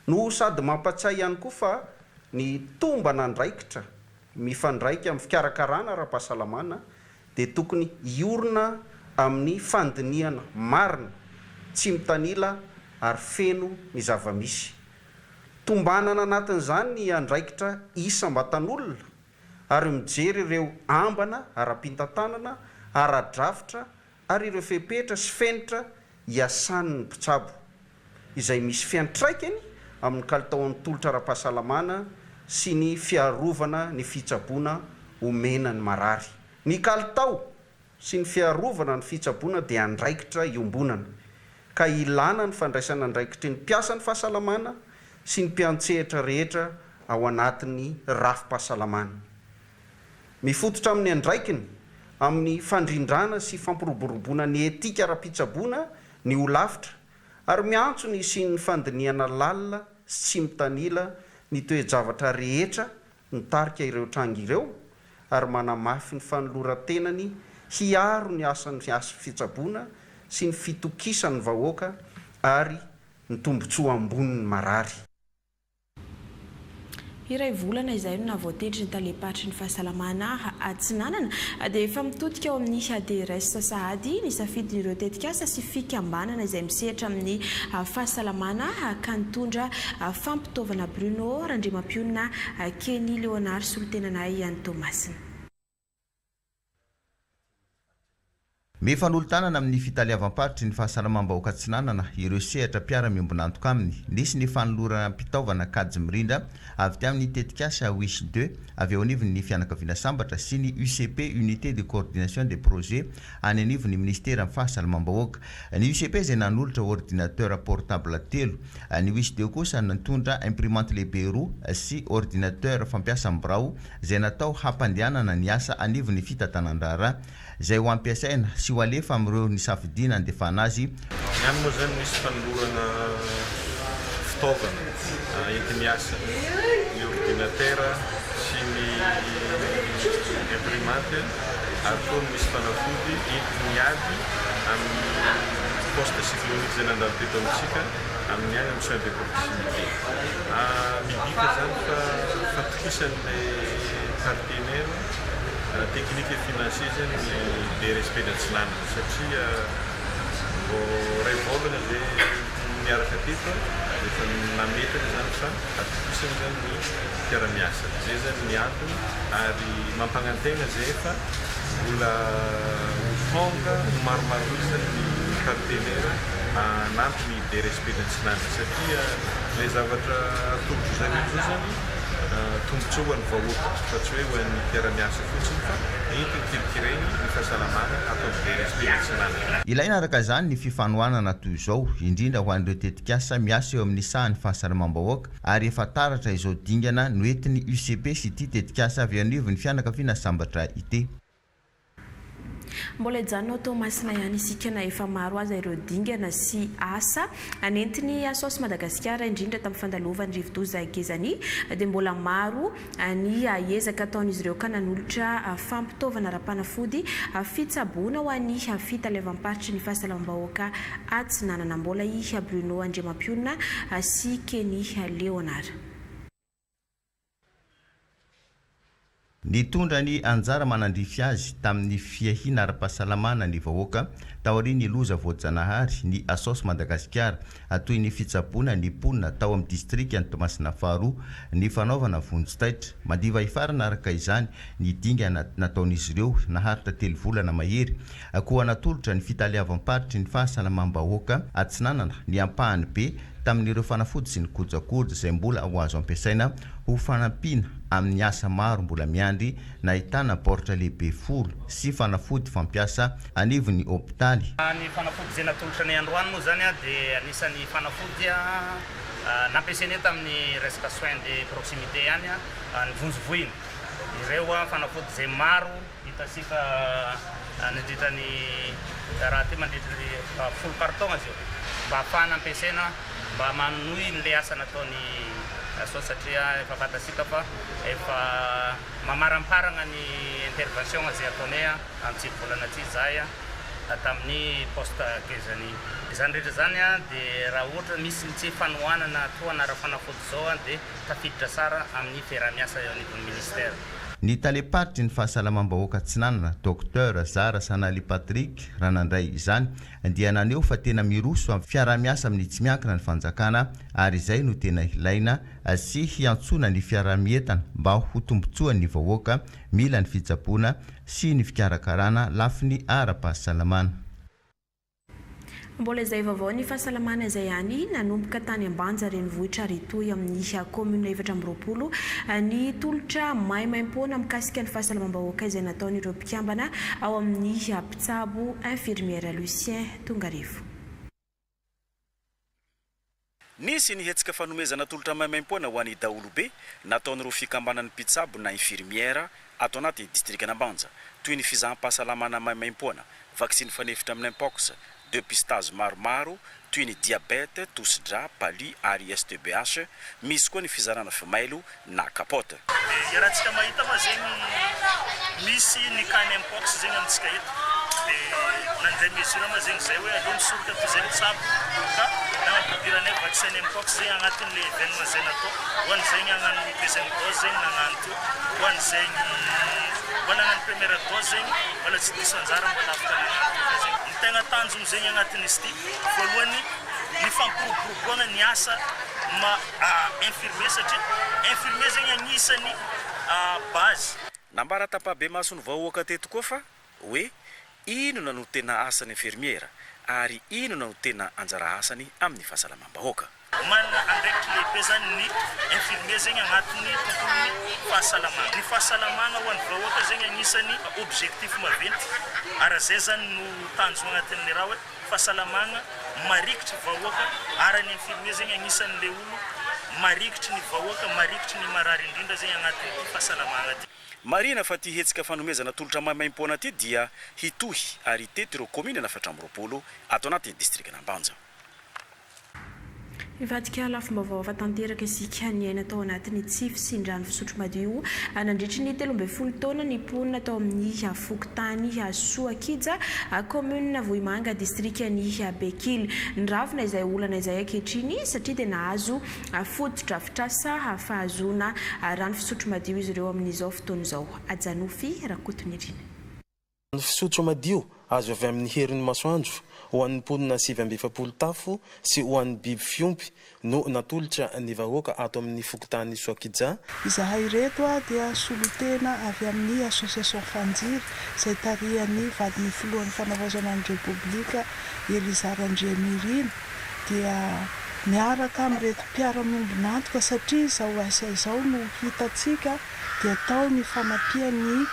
No sady mampatsiahy ihany koa fa ny tomban'andraikitra mifandraika amin'ny fikarakarana ara-pahasalamana dia tokony hiorina amin'ny fandinihana marina, tsy mitanila ary feno ny zava-misy. Tombanana anatin'izany ny andraikitra isam-batan'olona ary mijery ireo ambana ara-pintantanana, ara-drafitra ary ireo fepetra sy fenitra iasan'ny mpitsabo, izay misy fiantraikany amin'ny kalitaon'ny tolotra ara-pahasalamana sy ny fiarovana ny fitsaboana omena ny marary. Ny kalitao sy ny fiarovana ny fitsaboana dia andraikitra iombonana, ka ilana ny fandraisana andraikitry ny mpiasan'ny fahasalamana sy ny mpiantsehatra rehetra ao anatin'ny rafi-pahasalamana. Mifototra amin'ny andraikiny amin'ny fandrindrana sy fampiroboroboana ny etika ara-pitsaboana ny holafitra ary miantso ny hisian'ny fandinihana lalina sy tsy mitanila ny toe-javatra rehetra nitarika ireo tranga ireo ary manamafy ny fanoloran-tenany hiaro ny asan'ny asa fitsaboana sy ny fitokisan'ny vahoaka ary ny tombontsoa ambonin'ny marary. Iray volana izay no nahavoatendry ny talem-paritry ny fahasalamana Atsinanana dia efa mitodika ao amin'ny DRS sahady ny safidin'ireo tetikasa sy fikambanana izay misehatra amin'ny fahasalamana ka nitondra fampitaovana Bruno Randriamampionona Kenny Léonard solontenanay any Toamasina. Mifanolo-tanana amin'ny fitaleavam-paritry ny fahasalamam-bahoaka Atsinanana ireo sehatra mpiara-miombon'antoka aminy. Nisy ny fanoloram-pitaovana kajy mirindra avy tamin'ny tetikasa Wish ii avy eo anivon'ny Fianakaviana Sambatra sy ny UCP Unité de Coordination des Projets any anivon'ny Minisiteran'ny Fahasalamam-bahoaka. Ny UCP izay nanolotra ordinateur portable telo. Ny Wish ii kosa nitondra imprimante lehibe roa sy ordinateur fampiasa amin'ny birao izay natao hampandehanana ny asa anivon'ny fitantanan-draharaha izay ho ampiasaina sy ho alefa amin'ireo nisafidiana handefana azy. Ny any moa izany misy fanolorana fitaovana enti-miasa, ny ordinatera sy ny imprimante. Ary koa misy fanafody enti-miady amin'ny poste cyclonique izay nandalo teto amintsika amin'ny any amin'ny soins de proximité. Midika izany fa fatokisan'ilay partenaire technique et financier izany ny DRSP ny Atsinanana satria vao iray volana izay niaraka teto dia efa nametraka izany fa atokisany izany ny mpiara-miasa. Izay izany ny antony ary mampagnantegna izay fa mbola ho tonga ho maromaro isa ny partenaire hanampy ny DRSP ny Atsinanana satria ilay zavatra atolotry zareo izao izany tombotsoa ho an'ny vahoaka fa tsy hoe ho an'ny mpiara-miasa fotsiny fa entiny kirikirainy ny fahasalamana ato amin'ny DRSP ny Atsinanana. Ilaina araka izany ny fifanohanana toy izao, indrindra ho an'ireo tetikasa miasa eo amin'ny sahan'ny fahasalamam-bahoaka ary efa taratra izao dingana noentin'ny UCP sy ity tetikasa avy eo anivon'ny fianakaviana sambatra ity. Mbola hijanona ao Toamasina ihany isika na efa maro aza ireo dingana sy asa nentin'ny Asos Madagasikara indrindra tamin'ny fandalovan'ny rivodoza Gezani dia mbola maro ny ezaka ataon'izy ireo ka nanolotra fampitaovana ara-panafody fitsaboana ho an'ny fitaleavam-paritry ny fahasalamam-bahoaka Atsinanana. Mbola i Bruno Andriamampionona sy Kenny Léonard. Nitondra ny anjara manandrify azy tamin'ny fiahiana ara-pahasalamana ny vahoaka taorian'ny loza voajanahary ny Asos Madagasikara, toy ny fitsaboana ny mponina tao amin'ny distrikan'i Toamasina faharoa, ny fanaovana vonjy taitra. Madiva hifarana araka izany ny dingana nataon'izy ireo naharitra telo volana mahery, koa natolotra ny fitaleavam-paritry ny fahasalamam-bahoaka Atsinanana ny ampahany be tamin'ireo fanafody sy ny kojakoja izay mbola ho azo ampiasaina ho fanampiana amin'ny asa maro mbola miandry nahitana baoritra lehibe folo sy fanafody fampiasa anivon'ny hopitaly. Ny fanafody izay natolotra anay androany moa izany dia anisan'ny fanafody nampiasainay tamin'ny resaka soins de proximité ihany, ny vonjy voina. Ireo fanafody izay maro hitantsika nandritra ny raha ty mandritra ny folo carton izy io mba ahafahana ampiasaina mba manohy an'ilay asa nataon'i Asos satria efa fantatsika fa efa mamaramparagna ny intervention izay ataonay amin'ity volana ity izahay tamin'ny poste Gezani. Izany rehetra izany dia raha ohatra misy ny tsy fanohanana tohana ara-fanafody izao dia tafiditra tsara amin'ny fiaraha-miasa eo anivon'ny ministère. Ny talem-paritry ny fahasalamam-bahoaka Atsinanana, Docteur Zara Sanali Patrick, raha nandray izany dia naneho fa tena miroso amin'ny fiaraha-miasa amin'ny tsy miankina ny fanjakana ary izay no tena ilaina sy hiantsoana ny fiaraha-mientana mba ho tombontsoan'ny vahoaka mila ny fitsaboana sy ny fikarakarana lafiny ara-pahasalamana. Mbola izay vaovao ny fahasalamana izay ihany, nanomboka tany Ambanja renivohitra ary hitohy amin'ny kaominina 24 ny tolotra maimaimpoana mikasika ny fahasalamam-bahoaka izay nataon'ireo mpikambana ao amin'ny mpitsabo infirmière Lucien Tongarivo. Nisy ny hetsika fanomezana tolotra maimaimpoana ho an'ny daholobe nataon'ireo fikambanan'ny mpitsabo na infirmière ato anaty distrikan'Ambanja, toy ny fizaham-pahasalamana maimaimpoana, vaksiny fanefitra amin'ny mpox, depistage maromaro toy ny diabète, tosi-drà, palu ary STBH, misy koa ny fizarana fimailo na capote. Dia iarahantsika mahita fa zegny misy ny cas ny mpox zegny amintsika eto dia nandray mesure ma zegny zay hoe aleo misoroka toy izay mitsabo ka nanampidiranay vaccin ny mpox zegny agnatin'le événement zay natao ho an'izegny hagnano deuxième dose zegny nagnano teo ho an'izegny mbola nagnano première dose zegny mbola tsy diso anjara mbola afaka nagnano teo fa zegny ny tegna tanjogno zegny agnatin'izy ty voalohany ny fampiroboroboagna ny asa ma infirmier satria infirmier zegny agnisan'ny base. Nambara tampahabemason'ny vahoaka teto koa fa hoe inona no tena asan'ny infirmiera ary inona no tena anjara asany amin'ny fahasalamam-bahoaka. Manana andraikitra lehibe zany ny infirmier zegny agnatin'ny tontolon'ny fahasalamana. Ny fahasalamana ho an'ny vahoaka zegny agnisan'ny objectif maventy ary zay zany no tanjogna agnatin'ny raha hoe Fahasalamagna, marikitry vahoaka ary ny infirmier zegny agnisan'ny le olo marikitry ny vahoaka, marikitry ny marary indrindra zegny agnatin'ity fahasalamagna ty. Marihina fa ity hetsika fanomezana tolotra maimaimpoana ity dia hitohy ary hitety ireo kaominina 24 ato anatin'ny distrikan'Ambanja. Hivadika lafim-baovao hafa tanteraka isika. Niaina tao anatin'ny tsy fisian-drano fisotro madio nandritry ny 13 taona ny mponina tao amin'ny fokontany Soakija, kaominina Vohimanga, distrikan'i Bekily. Niravona izay olana izay ankehitriny satria dia nahazo fotodrafitrasa fahazoana rano fisotro madio izy ireo amin'izao fotoana izao. Ajanofy Rakotonirina. Rano fisotro madio azo avy amin'ny herin'ny masoandro ho an'ny mponina 49 tafo sy ho an'ny biby fiompy no natolotra ny vahoaka ato amin'ny fokontany Soakija. Izahay ireto dia solontena avy amin'ny Association Fanjiry izay tarihan'ny vadin'ny filohan'ny fanavaozana ny Repoblika Elisa Randrianirina dia miaraka amin'ireto mpiara-miombon'antoka satria izao asa izao no hitantsika dia tao ny fanampian'ny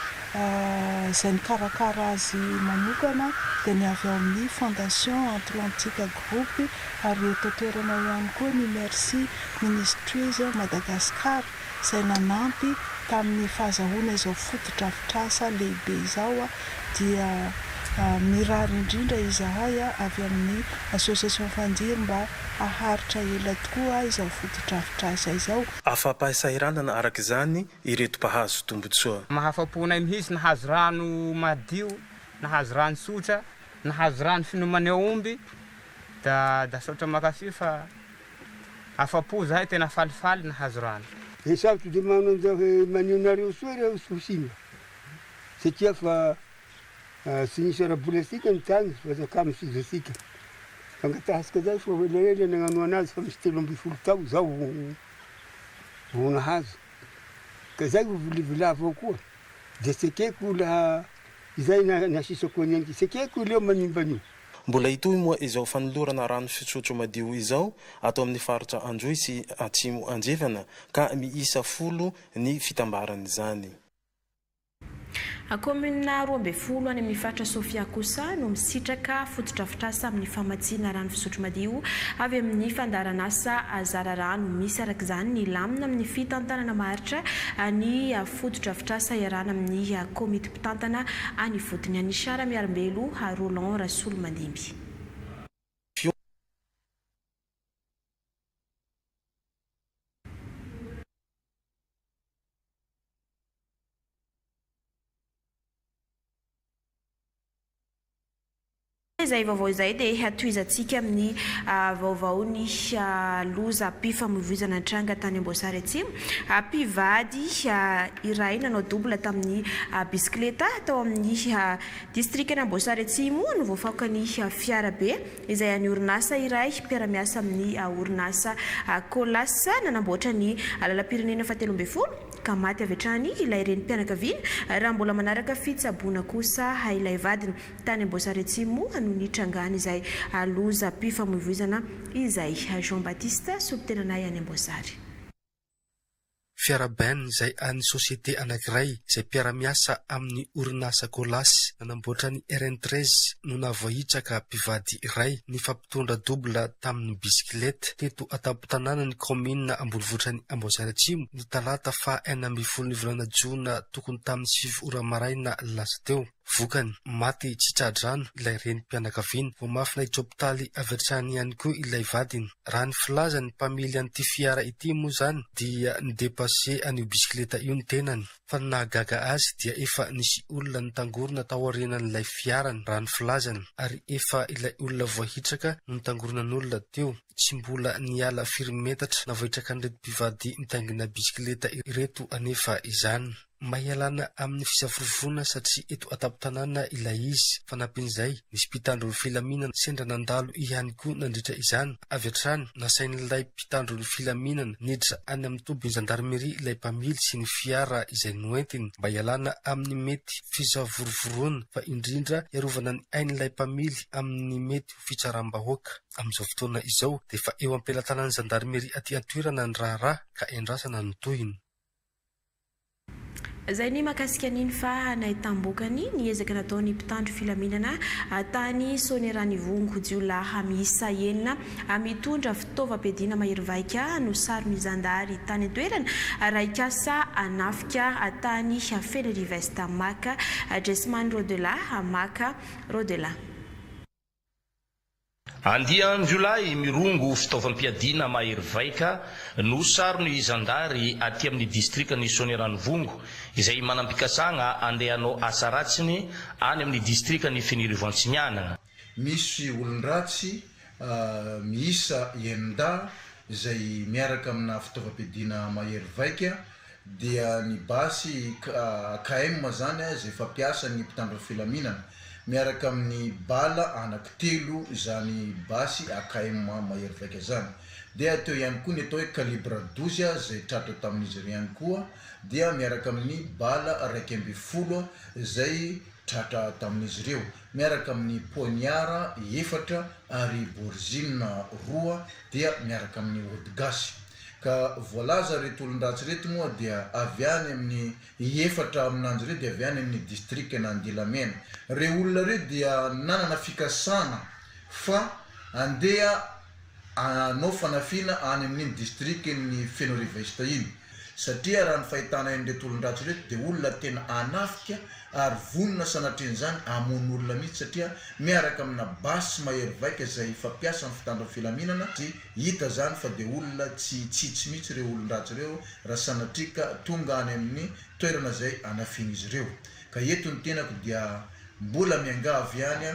izay nikarakara azy manokana dia ny avy ao amin'ny Fondation Atlantique Group ary eto an-toerana ihany koa ny Merci Ministries Madagascar izay nanampy tamin'ny fahazahoana izao fotodrafitrasa lehibe izao dia mirary indrindra izahay avy amin'ny Association Fanjiry mba haharitra ela tokoa izao fotodrafitrasa izao. Afa-pahasahiranana araka izany ireto mpahazo tombontsoa. Mahafa-po anay mihitsy nahazo rano madio, nahazo rano tsotra, nahazo rano finomanay omby, da da saotra mankafy fa afa-po zahay tena falifaly nahazo rano. Dia sarotro dia manao an'izao hoe maneho nareo soa ireo ho simba satria fa tsy nisy ara-bola antsika ny tany fa zakà misy antsika. Fangatahasika zay fa elaela nagnano anazy fa misy 13 tao zao vao nahazo. Ka zay ho vilivilà avao koa dia tsy ekeko laha izay nasisako an'iny, tsy ekeko leo manimba an'io. Mbola hitohy moa izao fanolorana rano fisotro madio izao ato amin'ny faritra Androy sy Atsimo Andrefana ka miisa folo ny fitambaran'izany. Kaominina 12 any amin'ny faritra Sofia kosa no misitraka fotodrafitrasa amin'ny famatsiana rano fisotro madio avy amin'ny fandaharanasa Zara Rano. Misy araka izany ny lamina amin'ny fitantanana maharitra ny fotodrafitrasa iarahana amin'ny komity mpitantana any ifotony. An'i Ramiarimbelo Roland Rasolomandimby. Izay vaovao izay dia tohizantsika amin'ny vaovao ny lozam-pifamoivoizana nitranga tany Amboasary Atsimo. Mpivady iray nanao double tamin'ny bisikileta tao amin'ny distrikan'Amboasary Atsimo no voafaokan'ny fiarabe izay an'ny orinasa iray mpiara-miasa amin'ny orinasa Colas nanamboatra ny lalam-pirenena fahatelo ambin'ny folo ka maty avy hatrany ilay renim-pianakaviana raha mbola manaraka fitsaboana kosa ilay vadiny. Tany Amboasary Atsimo no nitrangan'izay lozam-pifamoivoizana izay. Jean Baptiste, solontenanay any Amboasary. Fiara ben izay an'ny société anankiray izay mpiara-miasa amin'ny orinasa Colas nanamboatra ny RN 13 no nahavoahitsaka mpivady iray nifampitondra double tamin'ny bisikileta teto an-tampon-tanànan'ny kaominina ambonivohitran'i Amboasary Atsimo ny talata faha 16 ny volana jona tokony tamin'ny sivy ora maraina lasa teo. Vokany, maty tsy tra-drano ilay renim-pianakaviana. Voamafy naiditra hopitaly avy hatrany ihany koa ilay vadiny. Raha ny filazan'ny mpamily an'ity fiara ity moa izany dia ni-depasser an'io bisikileta io ny tenany. Fa ny nahagaga azy dia efa nisy olona nitangorona tao aorianan'ilay fiarany, raha ny filazany, ary efa ilay olona voahitraka no nitangoronan'olona teo. Tsy mbola niala firy metatra navohitraka an'ireto mpivady nitaingina bisikileta ireto anefa izany. Mba hialana amin'ny fisavorovoana satria eto an-tampon-tanàna ilay izy. Fanampin'izay, nisy mpitandro ny filaminana sendra nandalo ihany koa nandritra izany. Avy hatrany, nasain'ilay mpitandro ny filaminana niditra any amin'ny tobin'ny zandarimeria ilay mpamily sy ny fiara izay noentiny mba hialana amin'ny mety fisavorovoroana fa indrindra hiarovana ny ain'ilay mpamily amin'ny mety ho fitsaram-bahoaka. Amin'izao fotoana izao dia efa eo am-pelatanan'ny zandarimeria aty an-toerana ny raharaha ka endrasana ny tohiny. Izay ny mahakasika an'iny fa nahitam-bokany ny ezaka nataon'ny mpitandro filaminana tany Soanierana-Ivongo. Jiolahy miisa enina mitondra fitaovam-piadiana mahery vaika no saron'ny zandary tany an-toerana raha hikasa hanafika tany Fenerive-Est. Maka Jesman Rodela, Maka Rodela. Andian-jiolahy mirongo fitaovam-piadiana mahery vaika no saron'ny zandary aty amin'ny distrikan'i Soanierana-Ivongo izay manam-pikasagna andeha hanao asa ratsiny any amin'ny distrikan'i Fenerivo Antsignanana. Misy olon-dratsy miisa enin-dahy izay miaraka amina fitaovam-piadiana mahery vaika dia ny basy AKM izany izay fampiasan'ny mpitandro ny filaminana miaraka amin'ny bala anaky telo izany basy AKM mahery vaika izany. Dia teo ihany koa ny atao hoe calibre 12 izay tratra tamin'izy ireo ihany koa dia miaraka amin'ny bala 11 izay tratra tamin'izy ireo miaraka amin'ny poignard efatra ary borizina roa dia miaraka amin'ny ody gasy. Ka voalaza ireto olon-dratsy ireto moa dia avy any amin'ny efatra aminanjy ireo dia avy any amin'ny distrikan'Andilamena. Ireo olona ireo dia nanana fikasana fa andeha hanao fanafiana any amin'iny distrikan'i Fenoarivo Est iny. Satria raha ny fahitana an'ireto olon-dratsy ireto dia olona tena hanafika ary vonona sanatrian'izany hamono olona mihitsy satria miaraka amina basy mahery vaika izay fampiasan'ny fitandro filaminana tsy hita izany fa dia olona tsy hitsitsy mihitsy ireo olon-dratsy ireo raha sanatria ka tonga any amin'ny toerana izay hanafian'izy ireo. Ka eto ny tenako dia mbola miangavy ihany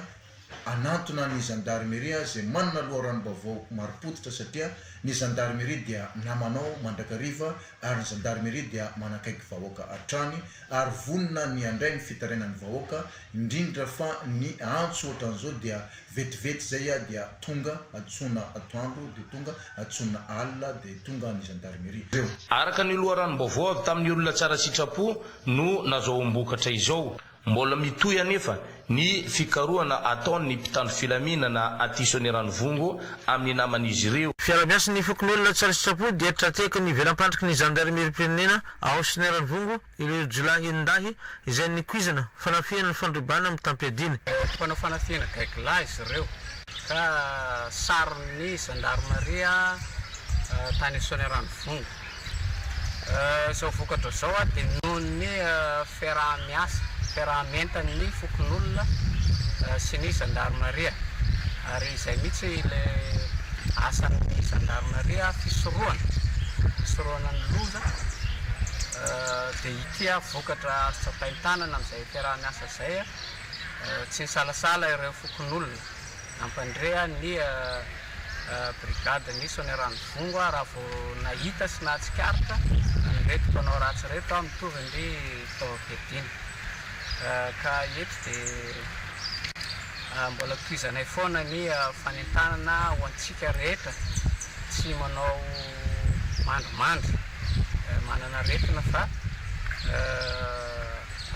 hanantona ny zandarimeria izay manana loharanom-baovao marim-pototra satria ny zandarimeria dia namanao mandrakariva ary ny zandarimeria dia manakaiky vahoaka hatrany ary vonona ny handray ny fitarainan'ny vahoaka indrindra fa ny antso ohatran'izao dia vetivety izay dia tonga antsoina atoandro dia tonga antsoina alina dia tonga ny zandarimeria. Araka ny loharanom-baovao avy tamin'ny olona tsara sitrapo no nazahoam-bokatra izao. Mbola mitohy anefa ny fikarohana ataon'ny mpitandro filaminana aty Soanierana-Ivongo amin'ny naman'izy ireo. Fiaraha-miasan'ny fokonolona tsara sitrapo dia tra-tehaky ny velam-pandriky ny zandarimeriam-pirenena ao Soanierana-Ivongo ireo jiolahy enin-dahy izay nikoizana fanafihana ny fandrobana mitam-piadiana. Mpanao fanafihana gaigilahy izy ireo ka saron'ny zandarimaria tany Soanierana-Ivongo. Izao vokatra izao dia noho ny fiaraha-miasa, fiaraha-mientan'ny fokonolona sy ny zandarimaria. Ary izay mihitsy ilay asan'ny zandarimaria, fisorohana, fisorohana ny loza. Dia ity vokatra azo tsapain-tanana amin'izay fiaraha-miasa izay, tsy nisalasala ireo fokonolona nampandre ny Brigade ny Soanierano-Ivongo aho raha vao nahita sy nahatsikaritra an'ireto mpanao ratsy ireto aho mitovy ny fitaovam-piadiana. Ka eto dia mbola tohizanay foana ny fanentanana ho antsika rehetra tsy manao mandrimandry manana aretina fa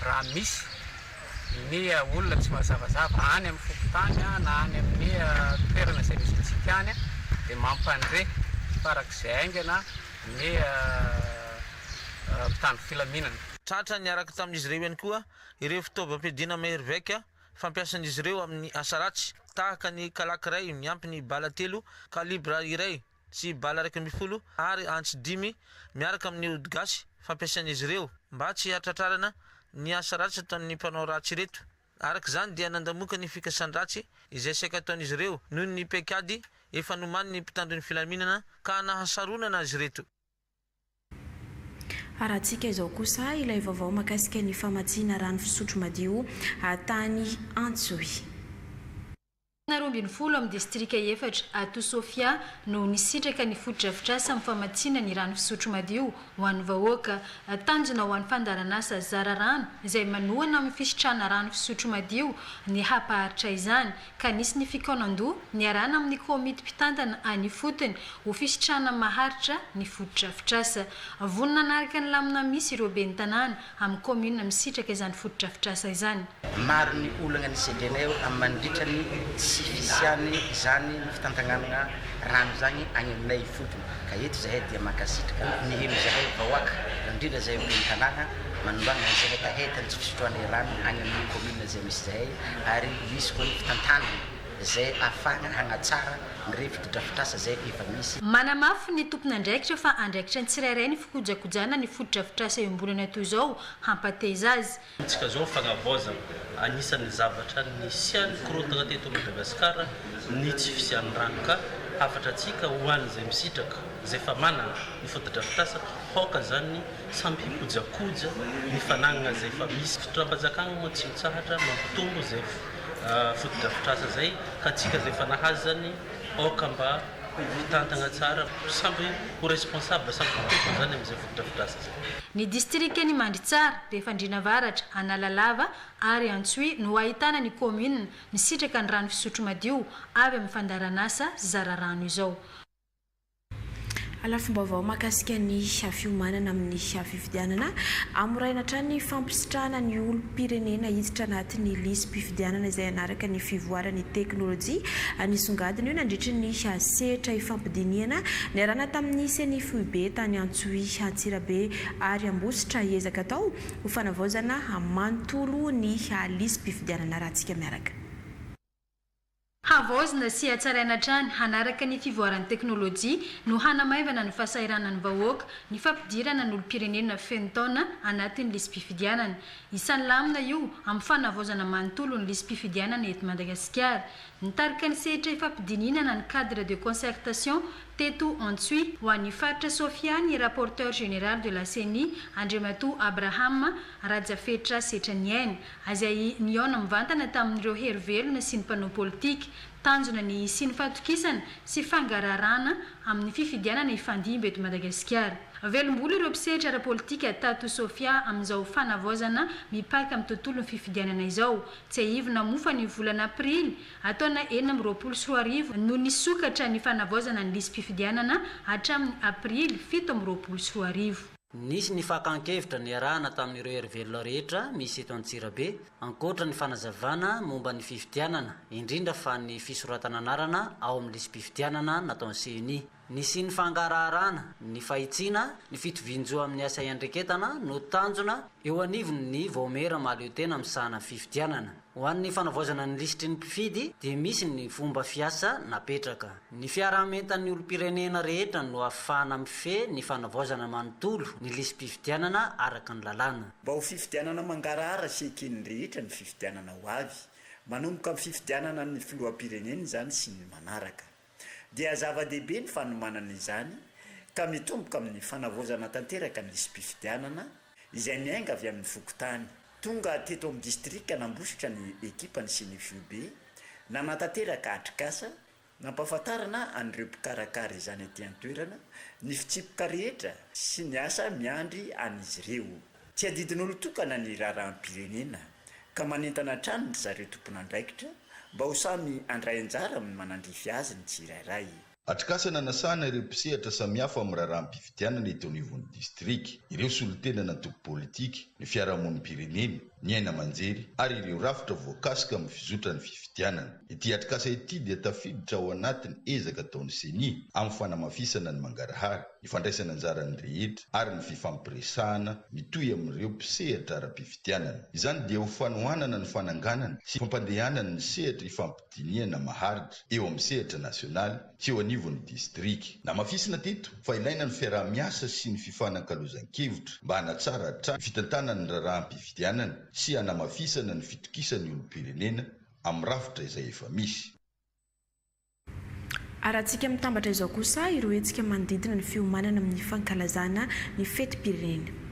raha misy ny olona tsy mazavazava any amin'ny fokontany na any amin'ny toerana izay misy antsika any dia mampandre farak'izay haingana ny mpitandro filaminana. Tratra niaraka tamin'izy ireo ihany koa ireo fitaovam-piadiana mahery vaika fampiasan'izy ireo amin'ny asa ratsy, tahaka ny kalaky iray miampy ny bala telo calibre iray sy bala 11 ary antsy dimy miaraka amin'ny ody gasy fampiasan'izy ireo mba tsy hatratrarana ny asa ratsy ataon'ny mpanao ratsy ireto. Araka izany dia nandamoka ny fikasan-dratsy izay saika ataon'izy ireo noho ny paikady efa nomanin'ny mpitandro ny filaminana ka nahasaronana azy ireto. Arahantsika izao kosa ilay vaovao mahakasika ny famatsiana rano fisotro madio tany Antsohihy. 12 amin'ny distrika efatra ato Sofia no nisitraka ny fotodrafitrasa amin'ny famatsiana ny rano fisotro madio ho an'ny vahoaka. Tanjona ho an'ny fandaharanasa Zara Rano izay manohana amin'ny fisitrahana rano fisotro madio ny hampaharitra izany ka nisy ny fikaonandoha niarahana amin'ny komity mpitantana any ifotony ho fisitrahana maharitra ny fotodrafitrasa. Vonona hanaraka ny lamina misy ireo ben'ny tanàna amin'ny kaominina misitraka izany fotodrafitrasa izany. Maro ny olagna nisedrainay mandritra ny tsy fisiany izany fitantagnanagna rano izagny agny aminay ifotony ka eto zahay dia mankasitraka miheno zahay vahoaka indrindra zahay ben'ny tanàgna manoloagna izay hetaheta ny tsy fisotroanay rano agny amin'ny commune izay misy zahay ary misy koa ny fitantanagna. izay ahafahana hagnatsara ny re fotodrafitrasa izay efa misy. Manamafy ny tompon'andraikitra fa andraikitra ny tsirairay ny fikojakojana ny fotodrafitrasa iombonana toy izao hampateza azy. Antsika zao fagnavaozana, anisan'ny zavatra nisian'ny korontagna teto Madagascar ny tsy fisian'ny rano ka hafatra antsika ho an'izay misitraka, izay efa manana ny fotodrafitrasa, aoka zany samby hikojakoja ny fanagnana izay efa misy. Fitondram-panjakagna moa tsy mitsahatra mampitombo izay fotodrafitrasa zay ka antsika izay efa nahazo zany aoka mba hitantagna tsara, samby ho responsable, samby ho tompony zany amin'izay fotodrafitrasa zay. Ny distrikan'i Mandritsara, Befandriana Avaratra, Analalava ary Antsohihy no ahitana ny kaominina misitraka ny rano fisotro madio avy amin'ny fandaharanasa Zara Rano izao. Lafim-baovao mahakasika ny fiomanana amin'ny fifidianana. Hamoraina hatrany ny fampisitrahana ny olom-pirenena hiditra anatin'ny lisi-pifidianana izay hanaraka ny fivoaran'ny teknolojia. Nisongadina io nandritry ny sehatra ifampidinihana niarahana tamin'ny Ceni foibe tany Antsohihy, Antsirabe ary Ambositra. Ezaka atao ho fanavaozana manontolo ny lisi-pifidianana raha miaraka. Havaozina sy hatsaraina hatrany hanaraka ny fivoaran'ny teknolojia no hanamaivana ny fahasahiranan'ny vahoaka ny fampidirana ny olom-pirenena feno taona anatin'ny lisi-pifidianana. Isan'ny lamina io amin'ny fanavaozana manontolo ny lisi-pifidianana eto Madagasikara. Nitarika ny sehatra ifampidinihana ny cadre de concertation teto Antsohihy ho an'ny faritra Sofia ny rapporteur général de la Ceni Andriamatoa Abraham Rajafetra Setraniaina. Izay nihaona mivantana tamin'ireo hery velona sy ny mpanao politika. Tanjona ny hisian'ny fahatokisana sy fangaraharahana amin'ny fifidianana hifandimby eto Madagasikara. Velom-bolo ireo mpisehatra ara-politika tato Sofia amin'izao fanavaozana mipaka amin'ny tontolon'ny fifidianana izao. Tsiahivina moa fa ny volana aprily taona 2026 no nisokatra ny fanavaozana ny lisi-pifidianana hatramin'ny aprily 2027. Nisy ny fakan-kevitra niarahana tamin'ireo hery velona rehetra misy eto Antsirabe, ankoatra ny fanazavana momba ny fifidianana, indrindra fa ny fisoratana anarana ao amin'ny lisi-pifidianana nataon'ny Ceni. Nisian'ny fangaraharana, ny fahitsiana, ny fitovian-jo amin'ny asa iandreketana no tanjona eo anivon'ny vaomiera mahaleo tena misahana ny fifidianana. Ho an'ny fanavaozana ny lisitry ny mpifidy dia misy ny fomba fiasa napetraka. Ny fiaraha-mientan'ny olom-pirenena rehetra no ahafahana mifehy ny fanavaozana manontolo ny lisi-pifidianana araka ny lalàna. Mba ho fifidianana mangarahara sy eken'ny rehetra ny fifidianana ho avy, manomboka amin'ny fifidianana ny filoham-pirenena izany sy ny manaraka. Dia zava-dehibe ny fanomanana izany ka mitomboka amin'ny fanavaozana tanteraka ny lisi-pifidianana izay miainga avy amin'ny fokontany. Tonga teto amin'ny distrikan'Ambositra ny ekipan'ny Ceni-Foibe nanatanteraka atrikasa nampahafantarana an'ireo mpikarakara izany aty an-toerana ny fitsipika rehetra sy ny asa miandry an'izy ireo. Tsy adidin'olon-tokana ny raharaham-pirenena ka manentana hatrany ry zareo tompon'andraikitra mba ho samy handray anjara amin'ny manandrify azy ny tsirairay. Atrikasa nanasana ireo mpisehatra samihafa amin'ny raharaham-pifidianana eto anivon'ny distrika, ireo solontenan'antoko politika, ny fiarahamonim-pirenena, ny haino aman-jery ary ireo rafitra voakasika amin'ny fizotran'ny fifidianana. Ity atrikasa ity dia tafiditra ao anatin'ny ezaka ataon'ny Ceni amin'ny fanamafisana ny mangarahara, ny fandraisana anjaran'ny rehetra ary ny fifampiresahana mitohy amin'ireo mpisehatra ara-pifidianana. Izany dia ho fanohanana ny fananganana sy fampandehanana ny sehatra ifampidinihana maharitra eo amin'ny sehatra nasionaly sy eo anivon'ny distrika. Namafisina teto fa ilaina ny fiaraha-miasa sy ny fifanakalozan-kevitra mba hanatsara hatrany ny fitantanana ny raharaham-pifidianana sy hanamafisana ny fitokisan'ny olom-pirenena amin'ny rafitra izay efa misy. Arahantsika mitambatra izao kosa ireo hetsika manodidina ny fiomanana amin'ny fankalazana ny fetim-pirenena.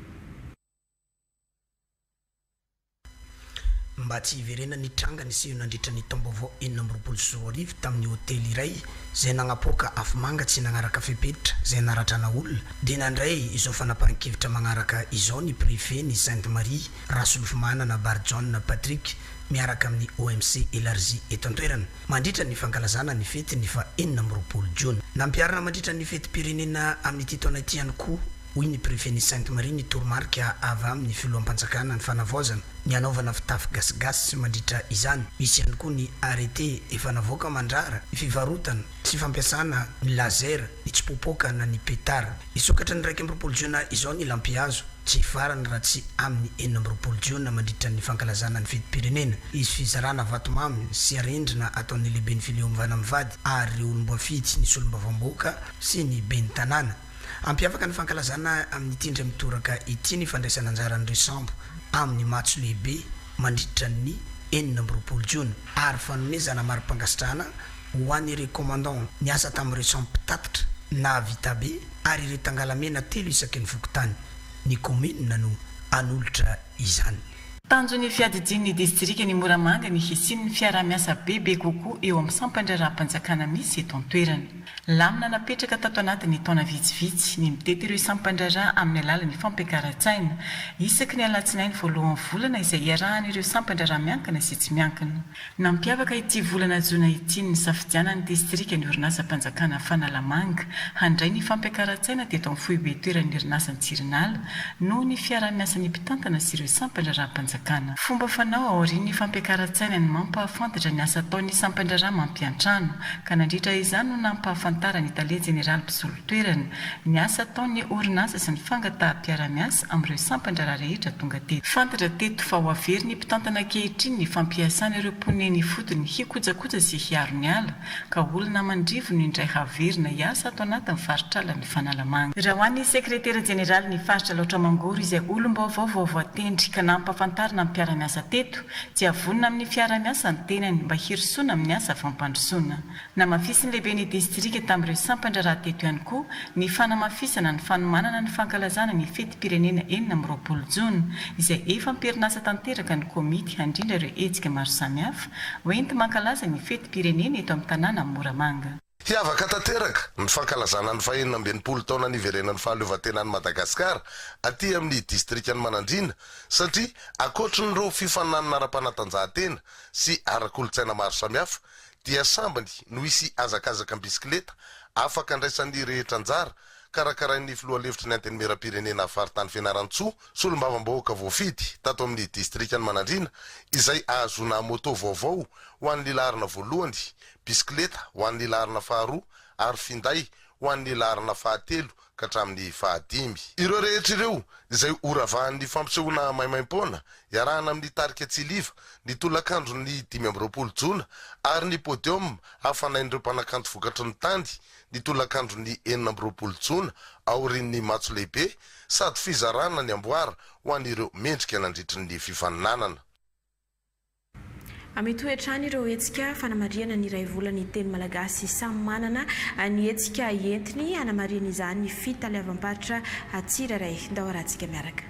Mba tsy hiverenan'ny tranga niseho nandritra ny taom-baovao 2026 tamin'ny hotely iray izay nagnapoaka afomanga tsy nagnaraka fepetra izay naratrana olona dia nandray izao fanapahan-kevitra magnaraka izao ny Préfet ny Sainte Marie Rasolofomanana Barijaona Patrick miaraka amin'ny OMC Elargie eto an-toerana mandritra ny fankalazana ny fety ny faha 26 jona. Nampiharina mandritra ny fetim-pirenena amin'ity taona ity ihany koa hoy ny Préfet-n'i Sainte Marie ny toromarika avy amin'ny filoham-panjakana ny fanavaozana ny hanaovana fitafy gasigasy mandritra izany. Misy ihany koa ny arrêté efa navoaka mandrara ny fivarotana sy fampiasana ny laser, ny tsipoapoaka na ny pétard. Hisokatra ny 21 jona izao ny lampihazo. Tsy hifarana raha tsy amin'ny 26 jona mandritra ny fankalazana ny fetim-pirenena izy fizarana vatomamy sy arendrina ataon'ny lehiben'ny fileovana mivady ary ireo olom-boafidy, ny solombavambahoaka sy ny ben'ny tanàna. Hampiavaka ny fankalazana amin'ity indray mitoraka ity ny fandraisana anjaran'ireo sambo amin'ny matso lehibe mandritra ny 26 jona ary fanomezana mari-pankasitrahana ho an'ireo commandant niasa tamin'ireo sambo mpitatitra nahavita be ary ireo tangalamena telo isaky ny fokontany. Ny kaominina no hanolotra izany. Tanjon'ny fiadidian'ny distrikan'i Moramanga ny hisian'ny fiaraha-miasa bebe kokoa eo amin'ny sampan-draharaham-panjakana misy eto an-toerana. Lamina napetraka tato anatin'ny taona vitsivitsy ny mitety ireo sampan-draharaha amin'ny alalan'ny fampiakaran-tsaina isaky ny alatsinainy voalohan'ny volana izay iarahan'ireo sampan-draharaha miankina sy tsy miankina. Nampiavaka ity volana jona ity ny nisafidianan'ny distrika ny orinasam-panjakana Fanalamanga handray ny fampiakaran-tsaina teto amin'ny foibe toeran'ny orinasa Antsirinala noho ny fiaraha-miasan'ny mpitantana sy ireo sampan-draharaham-panjakana. Fomba fanao aorian'ny fampiakaran-tsaina ny mampahafantatra ny asa ataon'ny sampan-draharaha mampiantrano ka nandritra izany no nampahafantaran'ny tale jeneraly mpisolo toerana ny asa ataon'ny orinasa sy ny fangataham-piarahamiasa amin'ireo sampan-draharaha rehetra tonga teto. Fantatra teto fa ho averin'ny mpitantana ankehitriny ny fampiasana ireo mponina eny ifotony hikojakoja sy hiaro ny ala, ka olona aman-drivony indray haverina hiasa ato anatin'ny faritralan'ny Fanalamanga. Raha ho an'ny sekretera jeneralin'ny faritra Alaotra Mangoro izay olom-baovao vao voatendry ka nampahafantarina ny mpiara-miasa teto, dia vonona amin'ny fiarahamiasa ny tenany mba hirosoana amin'ny asa fampandrosoana. Namafisin'ny lehiben'ny distrika tamin'ireo sampan-draharaha teto ihany koa ny fanamafisana ny fanomanana ny fankalazana ny fetim-pirenena 26 jona, izay efa am-perinasa tanteraka ny komity handrindra ireo hetsika maro samihafa hoenti-mankalaza ny fetim-pirenena eto amin'ny tanàna Moramanga. Hiavaka tanteraka ny fankalazana ny faha-66 taona niverenan'ny fahaleovantenan'i Madagasikara aty amin'ny distrikan'i Manandriana satria ankoatrin'ireo fifaninanana ara-panatanjahantena sy ara-kolontsaina maro samihafa dia sambany no hisy hazakazaka am-bisikileta afaka andraisan'ny rehetra anjara, karakarain'ny filoha lefitry ny Antenimierampirenena faritany Fianarantsoa, solombavambahoaka voafidy tato amin'ny distrikan'i Manandriana, izay ahazoana moto vaovao ho an'ny laharana voalohany, bisikileta ho an'ny laharana faharoa ary finday ho an'ny laharana fahatelo ka hatramin'ny fahadimy. Ireo rehetra ireo izay horavahan'ny fampisehoana maimaimpoana iarahana amin'ny tarika Tsiliva ny tolakandron'ny 25 jona ary ny podium hafanain'ireo mpanakanto vokatry ny tany ny tolakandron'ny 26 jona aorian'ny matso lehibe sady fizarana ny amboara ho an'ireo mendrika nandritry ny fifaninanana. Mitohy hatrany ireo hetsika fanamarihana ny iray volan'ny teny malagasy. Samy manana ny hetsika entiny hanamarihana izany ny fitaleavam-paritra tsirairay. Ndao arahantsika miaraka.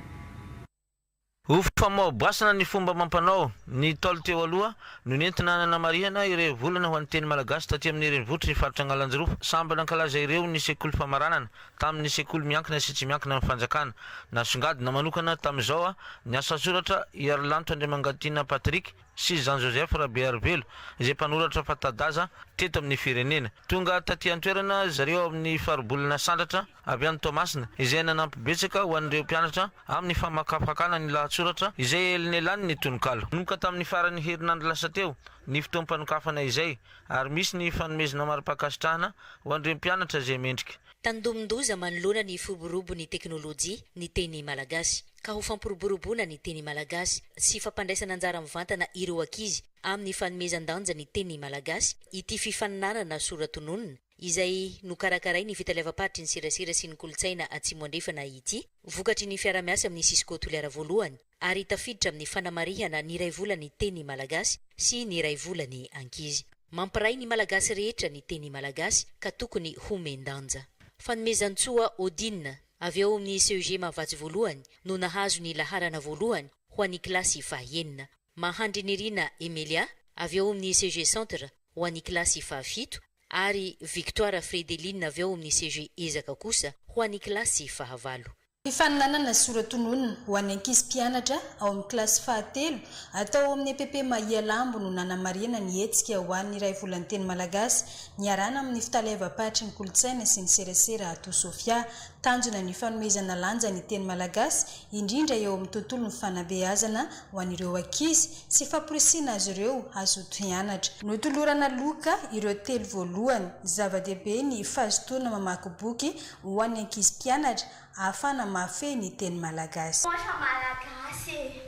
Ho famoabasana ny fomba amam-panao ny Ntaolo teo aloha no nentina nanamarihana ireo volana ho an'ny teny malagasy taty amin'ny renivohitry ny faritra Analanjirofo. Samby nankalaza ireo ny sekoly famaranana tamin'ny sekoly miankina sy tsy miankina amin'ny fanjakana. Nasongadina manokana tamin'izao ny asa soratra Iarilanto Andriamangatiana Patrick sy Jean Joseph Rabearivelo izay mpanoratra fanta-daza teto amin'ny firenena. Tonga taty an-toerana zareo ao amin'ny faribolana Sandratra avy any Toamasina izay nanampy betsaka ho an'ireo mpianatra amin'ny famakafakana ny lahatsoratra izay elanelanin'ny tononkalo. Nanomboka tamin'ny faran'ny herinandro lasa teo ny fotoam-panokafana izay ary misy ny fanomezana mari-pankasitrahana ho an'ireo mpianatra izay mendrika. Tandindomin-doza manoloana ny firoborobon'ny teknolojia ny teny malagasy. Ka ho fampiroboroboana ny teny malagasy sy fampandraisana anjara mivantana ireo ankizy amin'ny fanomezan-danja ny teny malagasy ity fifaninanana sora-tononina izay nokarakarain'ny Fitaleavam-paritry ny Serasera sy ny Kolontsaina Atsimo Andrefana ity, vokatry ny fiaraha-miasa amin'ny Cisco Toliara voalohany ary tafiditra amin'ny fanamarihana ny iray volan'ny teny malagasy sy ny iray volan'ny ankizy. Mampiray ny Malagasy rehetra ny teny malagasy ka tokony homen-danja. Fanomezantsoa Odine, avy ao amin'ny CEG Mahavatsy voalohany no nahazo ny laharana voalohany ho an'ny kilasy fahaenina. Mahandrinirina Emelia, avy ao amin'ny CEG Centre, ho an'ny kilasy fahafito ary Victoire Fredeline avy ao amin'ny CEG Ezaka kosa ho an'ny kilasy fahavalo. Fifaninanana sora-tononina ho an'ny ankizy mpianatra ao amin'ny kilasy fahatelo atao ao amin'ny EPP Mahialambo no nanamarihana ny hetsika ho an'ny iray volan'ny teny malagasy niarahana amin'ny fitaleavam-paritry ny kolontsaina sy ny serasera ato Sofia. Tanjona ny fanomezana lanja ny teny malagasy, indrindra eo amin'ny tontolon'ny fanabeazana ho an'ireo ankizy, sy famporisihina azy ireo hazoto hianatra. Notolorana loka ireo telo voalohany. Zava-dehibe ny fahazotoana mamaky boky ho an'ny ankizy mpianatra, ahafahana mahafehy ny teny malagasy. Ohatra Malagasy e!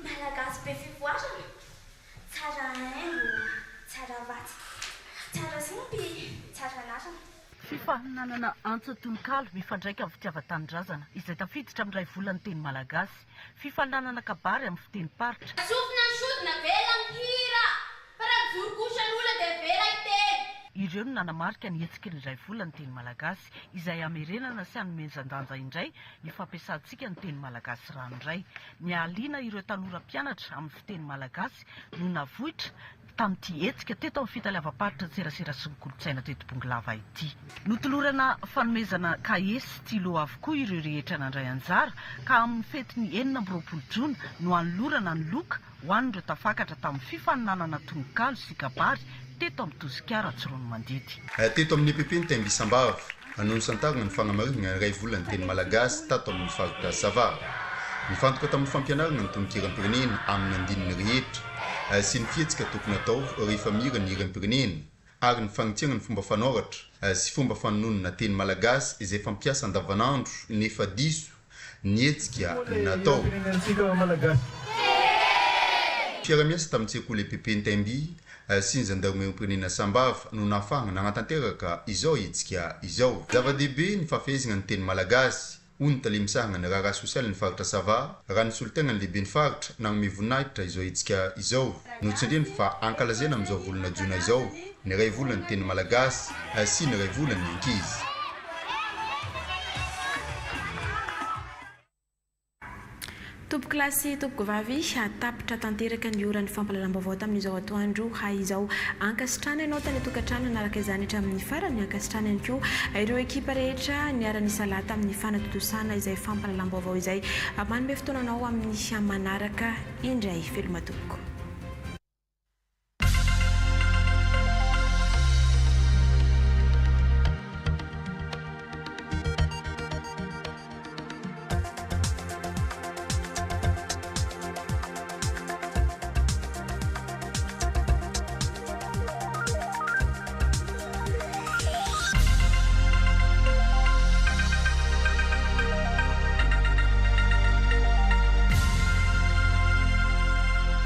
Malagasy be fivoarana, tsara haingo, tsara vatsy, tsara simpy, tsara anarana. Fifaninanana antsa tononkalo mifandraika amin'ny fitiavan-tanindrazana izay tafiditra amin'ny iray volan'ny teny malagasy. Fifaninanana kabary amin'ny fitenim-paritra. Sofina ny sodina avela mihira fa raha mijoro kosa ny olona dia avela hiteny. Ireo no nanamarika ny hetsiky ny iray volan'ny teny malagasy izay hamerenana sy hanomezan-danja indray ny fampiasantsika ny teny malagasy ranoray. Ny hahaliana ireo tanora mpianatra amin'ny fiteny malagasy no navoitra tamin'ity hetsika teto amin'ny fitaleavam-paritra an-tserasera sy ny kolontsaina teto Bongolava ity. Notolorana fanomezana kahie sy stylo avokoa ireo rehetra nandray anjara ka amin'ny fetin'ny 26 jona no hanolorana ny loka ho an'ireo tafakatra tamin'ny fifaninanana tononkalo sy kabary teto amin'ny Tosikara Tsiroanomandidy. Teto amin'ny EPP ny Taimby Sambava no nisantarina ny fanamarihana ny iray volan'ny teny malagasy tato amin'ny faritra Sava. Nifantoka tamin'ny fampianarana ny tononkiram-pirenena amin'ny andininy rehetra sy ny fihetsika tokony hatao rehefa mihira ny hiram-pirenena ary ny fanitsiana ny fomba fanoratra sy fomba fanononana teny malagasy izay fampiasa andavanandro nefa diso ny hetsika natao. Fiaraha-miasa tamin'ny sekoly EPP Ntaimby sy ny zandarimeriam-pirenena Sambava no nahafahana nanatanteraka izao hetsika izao. Zava-dehibe ny fahafehezana ny teny malagasy, hoy ny tale misahana ny raharaha sosialin'ny faritra Sava, raha nisolo tena ny lehiben'ny faritra nanome voninahitra izao hetsika izao. Notsindriany fa ankalazaina amin'izao volana jona izao ny iray volan'ny teny malagasy sy ny iray volan'ny ankizy. Tompokolahy sy tompokovavy, tapitra tanteraka ny oran'ny fampahalalam-baovao tamin'izao atoandro izao. Ankasitrahana ianao tany an-tokantrano nanaraka izany hatramin'ny farany. Ankasitrahana ihany koa ireo ekipa rehetra niara-nisalahy tamin'ny fanatontosana izay fampahalalam-baovao izay. Manome fotoana anao amin'ny manaraka indray. Veloma tompoko.